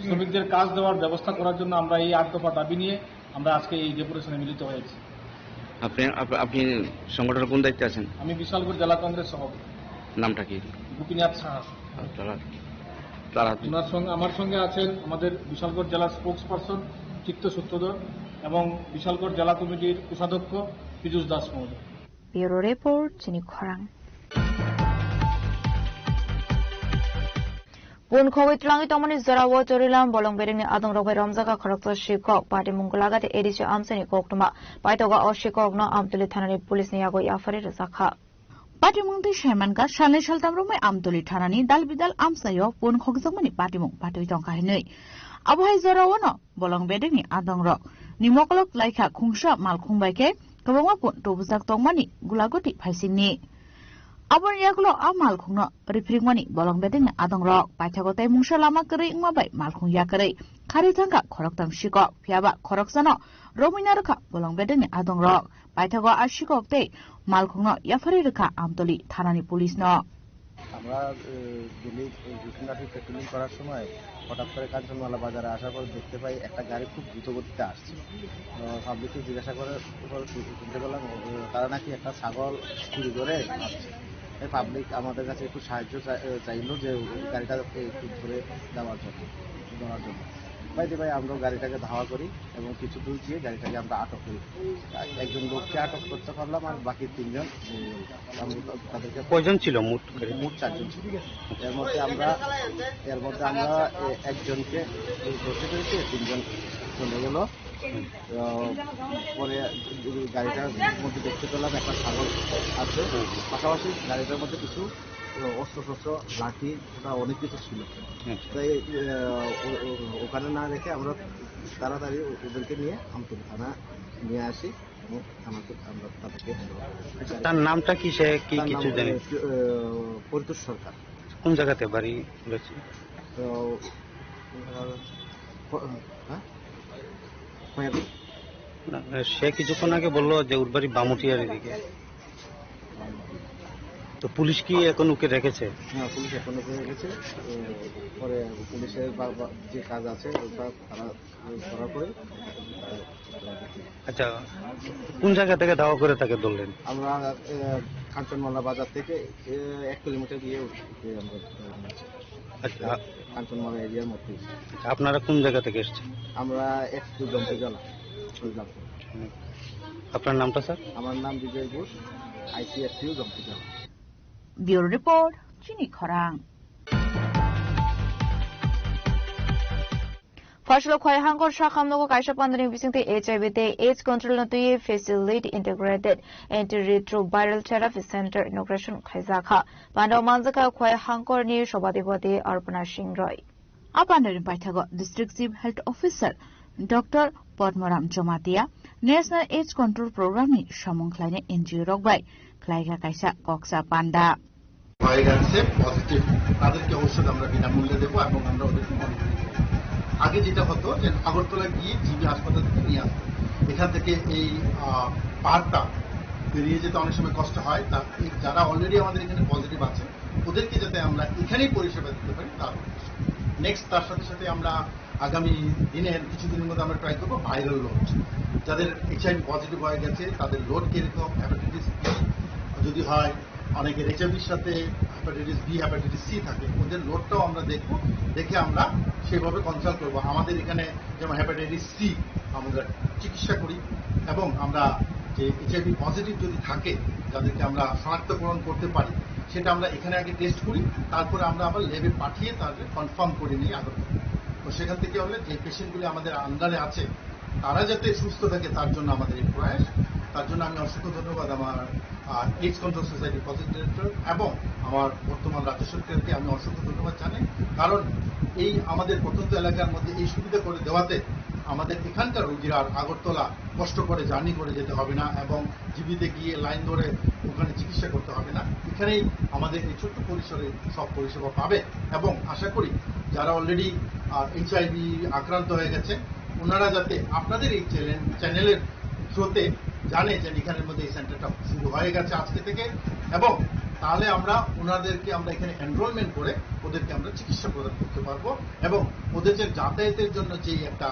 শ্রমিকদের কাজ দেওয়ার ব্যবস্থা করার জন্য আমরা এই আট দফা দাবি নিয়ে আমরা আজকে এই ডেপুটেশনে মিলিত হয়েছি। আপনি, আপ-, আপনি সংগঠনের কোন দায়িত্বে আছেন? আমি বিশালগড় জেলা কংগ্রেস সভাপতি। নামটা কি? গোপীনাথ সাহা। তারা, তারা ওনার সঙ্গে, আমার সঙ্গে আছেন আমাদের বিশালগড় জেলা স্পোকসপারসন চিত্ত সূত্রধর এবং বিশালগড় জেলা কমিটির কোষাধ্যক্ষ পীযুষ দাস মহোদয়। Bureau Report, Chini Khorang. Pun khogwi twlangwi tongmani jorao Chorilam bolong bedengni adongrok bai romjakha khoroksa sikok. Party mung kwlagate A D C amchaini koktwma paitogo o sikokno Amtwlwi thanani police ni yago yapharwi rwjakha. Patimung twi saimankha, salnwi saltam romwi Amtwlwi thanani dalbidal amchaio pun khokjakmani patimung patwi tongkha hinwi. Abohai jorao no bolong bedengni adongrok ni mokolok laikha khungsa malkhung bai khe kwbangma pun tubujak tongmani gulagoti phaisingni. Aboni yagulo a malkhungno riphirikmani bolong bedengni adongrok paithago tei mungsa lama kwrwi wngma bai malkhung yakarwi kharwi thangkha khoroktham sikok, phiyaba khoroksano romwi narwkha bolong bedengni adongrok. Paithago a sikok tei malkhungno yapharwi rwkha Amtwlwi thanani police no. আমরা, এ, daily routine মাফিক পেট্রোলিং করার সময় হঠাৎ করে কাঞ্চনমালা বাজারে আসার পর দেখতে পাই একটা গাড়ি খুব দ্রুত গতিতে আসছে। তো পাবলিককে জিজ্ঞাসা করে, করে শুনতে পেলাম, ও, তারা নাকি একটা ছাগল চুরি করে আসছে। এই পাবলিক আমাদের কাছে একটু সাহায্য চাই-, এ, চাইলো যে গাড়িটাকে একটু ধরে দেওয়ার জন্য, ধরার জন্য। বাইরে ভাই আমরা গাড়িটাকে ধাওয়া করি এবং কিছু দূর গিয়ে গাড়িটাকে আমরা আটক করি। একজন লোককে আটক করতে পারলাম আর বাকি তিনজন, এ, আমরা তা-, তাদেরকে কয়জন ছিল মোট গাড়িতে? মোট চারজন ছিল। এর মধ্যে আমরা, এর মধ্যে আমরা, এ, একজনকে ধরতে পেরেছি, তিনজন চলে গেল। আহ, পরে গাড়িটার মধ্যে দেখতে পেলাম একটা ছাগল আছে, পাশাপাশি গাড়িটার মধ্যে কিছু, আহ, অস্ত্রশস্ত্র, লাঠি, ওটা অনেক কিছু ছিল। আচ্ছা। তাই, আহ, ও-, ও-, ওখানে না রেখে আমরা তাড়াতাড়ি ওদেরকে নিয়ে আমতলী থানা নিয়ে আসি এবং থানাতে আমরা তাদেরকে হ্যান্ড ওভার করি। আচ্ছা, তার নামটা কি, সে কি তার নাম, কিছু জানি? আহ, পরিতোষ সরকার। কোন জায়গাতে বাড়ি রয়েছে? তো, আহ, ক-, হ্যাঁ? খয়েরি। না, সে কিছুক্ষণ আগে বললো যে ওর বাড়ি বামুটিয়ার এদিকে। তো পুলিশ কি এখন ওকে রেখেছে? হ্যাঁ, পুলিশ এখন ওকে রেখেছে। এ, পরে পুলিশের বা, বা যে কাজ আছে ওটা তারা করার পরে, আহ, আচ্ছা, কোন জায়গা থেকে ধাওয়া করে তাকে ধরলেন? আমরা, এ, কাঞ্চনমালা বাজার থেকে, এ, এক কিলোমিটার গিয়ে উঠে আমরা, আচ্ছা। কাঞ্চনমালা এরিয়ার মধ্যে। আচ্ছা, আপনারা কোন জায়গা থেকে এসেছেন? আমরা এসটিউ জম্পিজলা, জয়রামপুর। হুম। আপনার নামটা, স্যার? আমার নাম বিজয় ঘোষ, আইসিএসটিউ জম্পিজলা। Bureau Report, Chini Khorang. Pashilo Khwai Hangkor sakhamnogo kaisa pandani bisingtwi H I V tei AIDS control no twiwi facility integrated antiretroviral therapy center inauguration khaijak kha. Pandao manjakha Khwai Hangkorni Sobadipati Arpana Singh Roy. A pandani paithago District Chief Health Officer Doctor Padmaram Jamatia National AIDS Control Program ni samung khlainai N G O rok bai khlaikha kaisa koksa panda. হয়ে গেছে পজিটিভ, তাদেরকে ঔষধ আমরা বিনামূল্যে দেবো এবং আমরা ওদেরকে মনিটরিং করবো। আগে যেটা হতো যে আগরতলা গিয়ে জিবি হাসপাতাল থেকে নিয়ে আসতো, এখান থেকে এই আহ, পারটা বেরিয়ে যেতে অনেক সময় কষ্ট হয়। তা এই যারা অলরেডি আমাদের এখানে পজিটিভ আছে, ওদেরকে যাতে আমরা এখানেই পরিষেবা দিতে পারি, তার উদ্দেশ্যে। নেক্সট, তার সাথে সাথে আমরা আগামী দিনে, কিছুদিনের মধ্যে আমরা ট্রাই করবো ভাইরাল লোড। যাদের এইচআইভি পজিটিভ হয়ে গেছে, তাদের লোড কিরকম, হেপাটাইটিস বি যদি হয়, অনেকের এইচআইভির সাথে হেপাটাইটিস বি, হেপাটাইটিস সি থাকে, ওদের লোডটাও আমরা দেখবো। দেখে আমরা সেভাবে কনসাল্ট করবো। আমাদের এখানে যেমন হেপাটাইটিস সি আমরা চিকিৎসা করি, এবং আমরা যে এইচআইভি পজিটিভ যদি থাকে, যাদেরকে আমরা শনাক্তকরণ করতে পারি, সেটা আমরা এখানে আগে টেস্ট করি, তারপরে আমরা আবার ল্যাবে পাঠিয়ে তাদের কনফার্ম করে নিয়ে আগরতলা। তো সেখান থেকে হলে যে পেশেন্টগুলি আমাদের আন্ডারে আছে, তারা যাতে সুস্থ থাকে, তার জন্য আমাদের এই প্রয়াস। তার জন্য আমি অসংখ্য ধন্যবাদ আমার এইডস কন্ট্রোল সোসাইটির প্রজেক্ট ডিরেক্টর এবং আমার বর্তমান রাজ্য সরকারকে আমি অসংখ্য ধন্যবাদ জানাই। কারণ এই আমাদের প্রত্যন্ত এলাকার মধ্যে এই সুবিধা করে দেওয়াতে আমাদের এখানকার রোগীরা আর আগরতলা কষ্ট করে জার্নি করে যেতে হবে না এবং জিবিতে গিয়ে লাইন ধরে ওখানে চিকিৎসা করতে হবে না। এখানেই আমাদের এই ছোট্ট পরিসরে সব পরিষেবা পাবে। এবং আশা করি যারা অলরেডি এইচআইভি আক্রান্ত হয়ে গেছে, ওনারা যাতে আপনাদের এই চ্যানেল, চ্যানেলের থ্রুতে জানে যে এখানের মধ্যে এই সেন্টারটা শুরু হয়ে গেছে আজকে থেকে, এবং তাহলে আমরা ওনাদেরকে, আমরা এখানে এনরোলমেন্ট করে ওদেরকে আমরা চিকিৎসা প্রদান করতে পারবো, এবং ওদের যে যাতায়াতের জন্য যেই একটা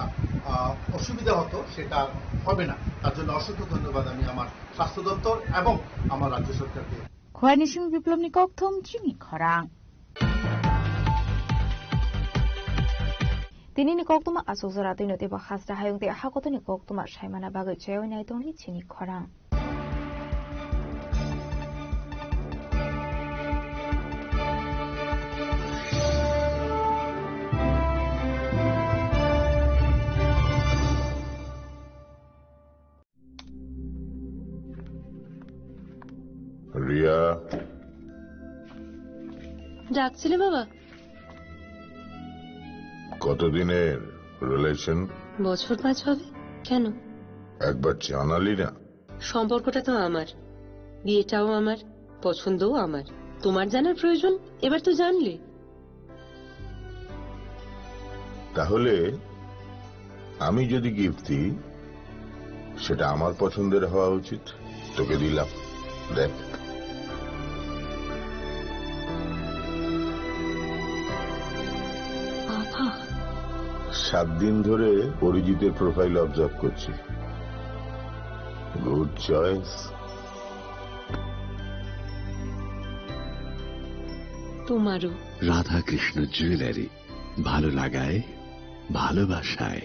আহ, অসুবিধা হতো, সেটা আর হবে না। তার জন্য অসংখ্য ধন্যবাদ আমি আমার স্বাস্থ্য দপ্তর এবং আমার রাজ্য সরকারকে। Khwai ni simi biplopni kokthum chini khorang. Tinini koktwma aswk jora twi no teibo hasta hayung tei hakotoni koktwma saimana bagwi chaywi nai tongdi chini khorang. Riya. ডাকছিলে বাবা? কতদিনের রিলেশন? বছর পাঁচ হবে। কেন? একবার জানালি না। সম্পর্কটা তো আমার, বিয়েটাও আমার, পছন্দও আমার। তোমার জানার প্রয়োজন, এবার তো জানলে। তাহলে আমি যদি গিফট দিই, সেটা আমার পছন্দের হওয়া উচিত। তোকে দিলাম, দেখ। বাবা। সাত দিন ধরে অরিজিতের প্রোফাইল অবজার্ভ করছি। Good choice. তোমারও। রাধাকৃষ্ণ জুয়েলারি, ভালো লাগায়, ভালোবাসায়।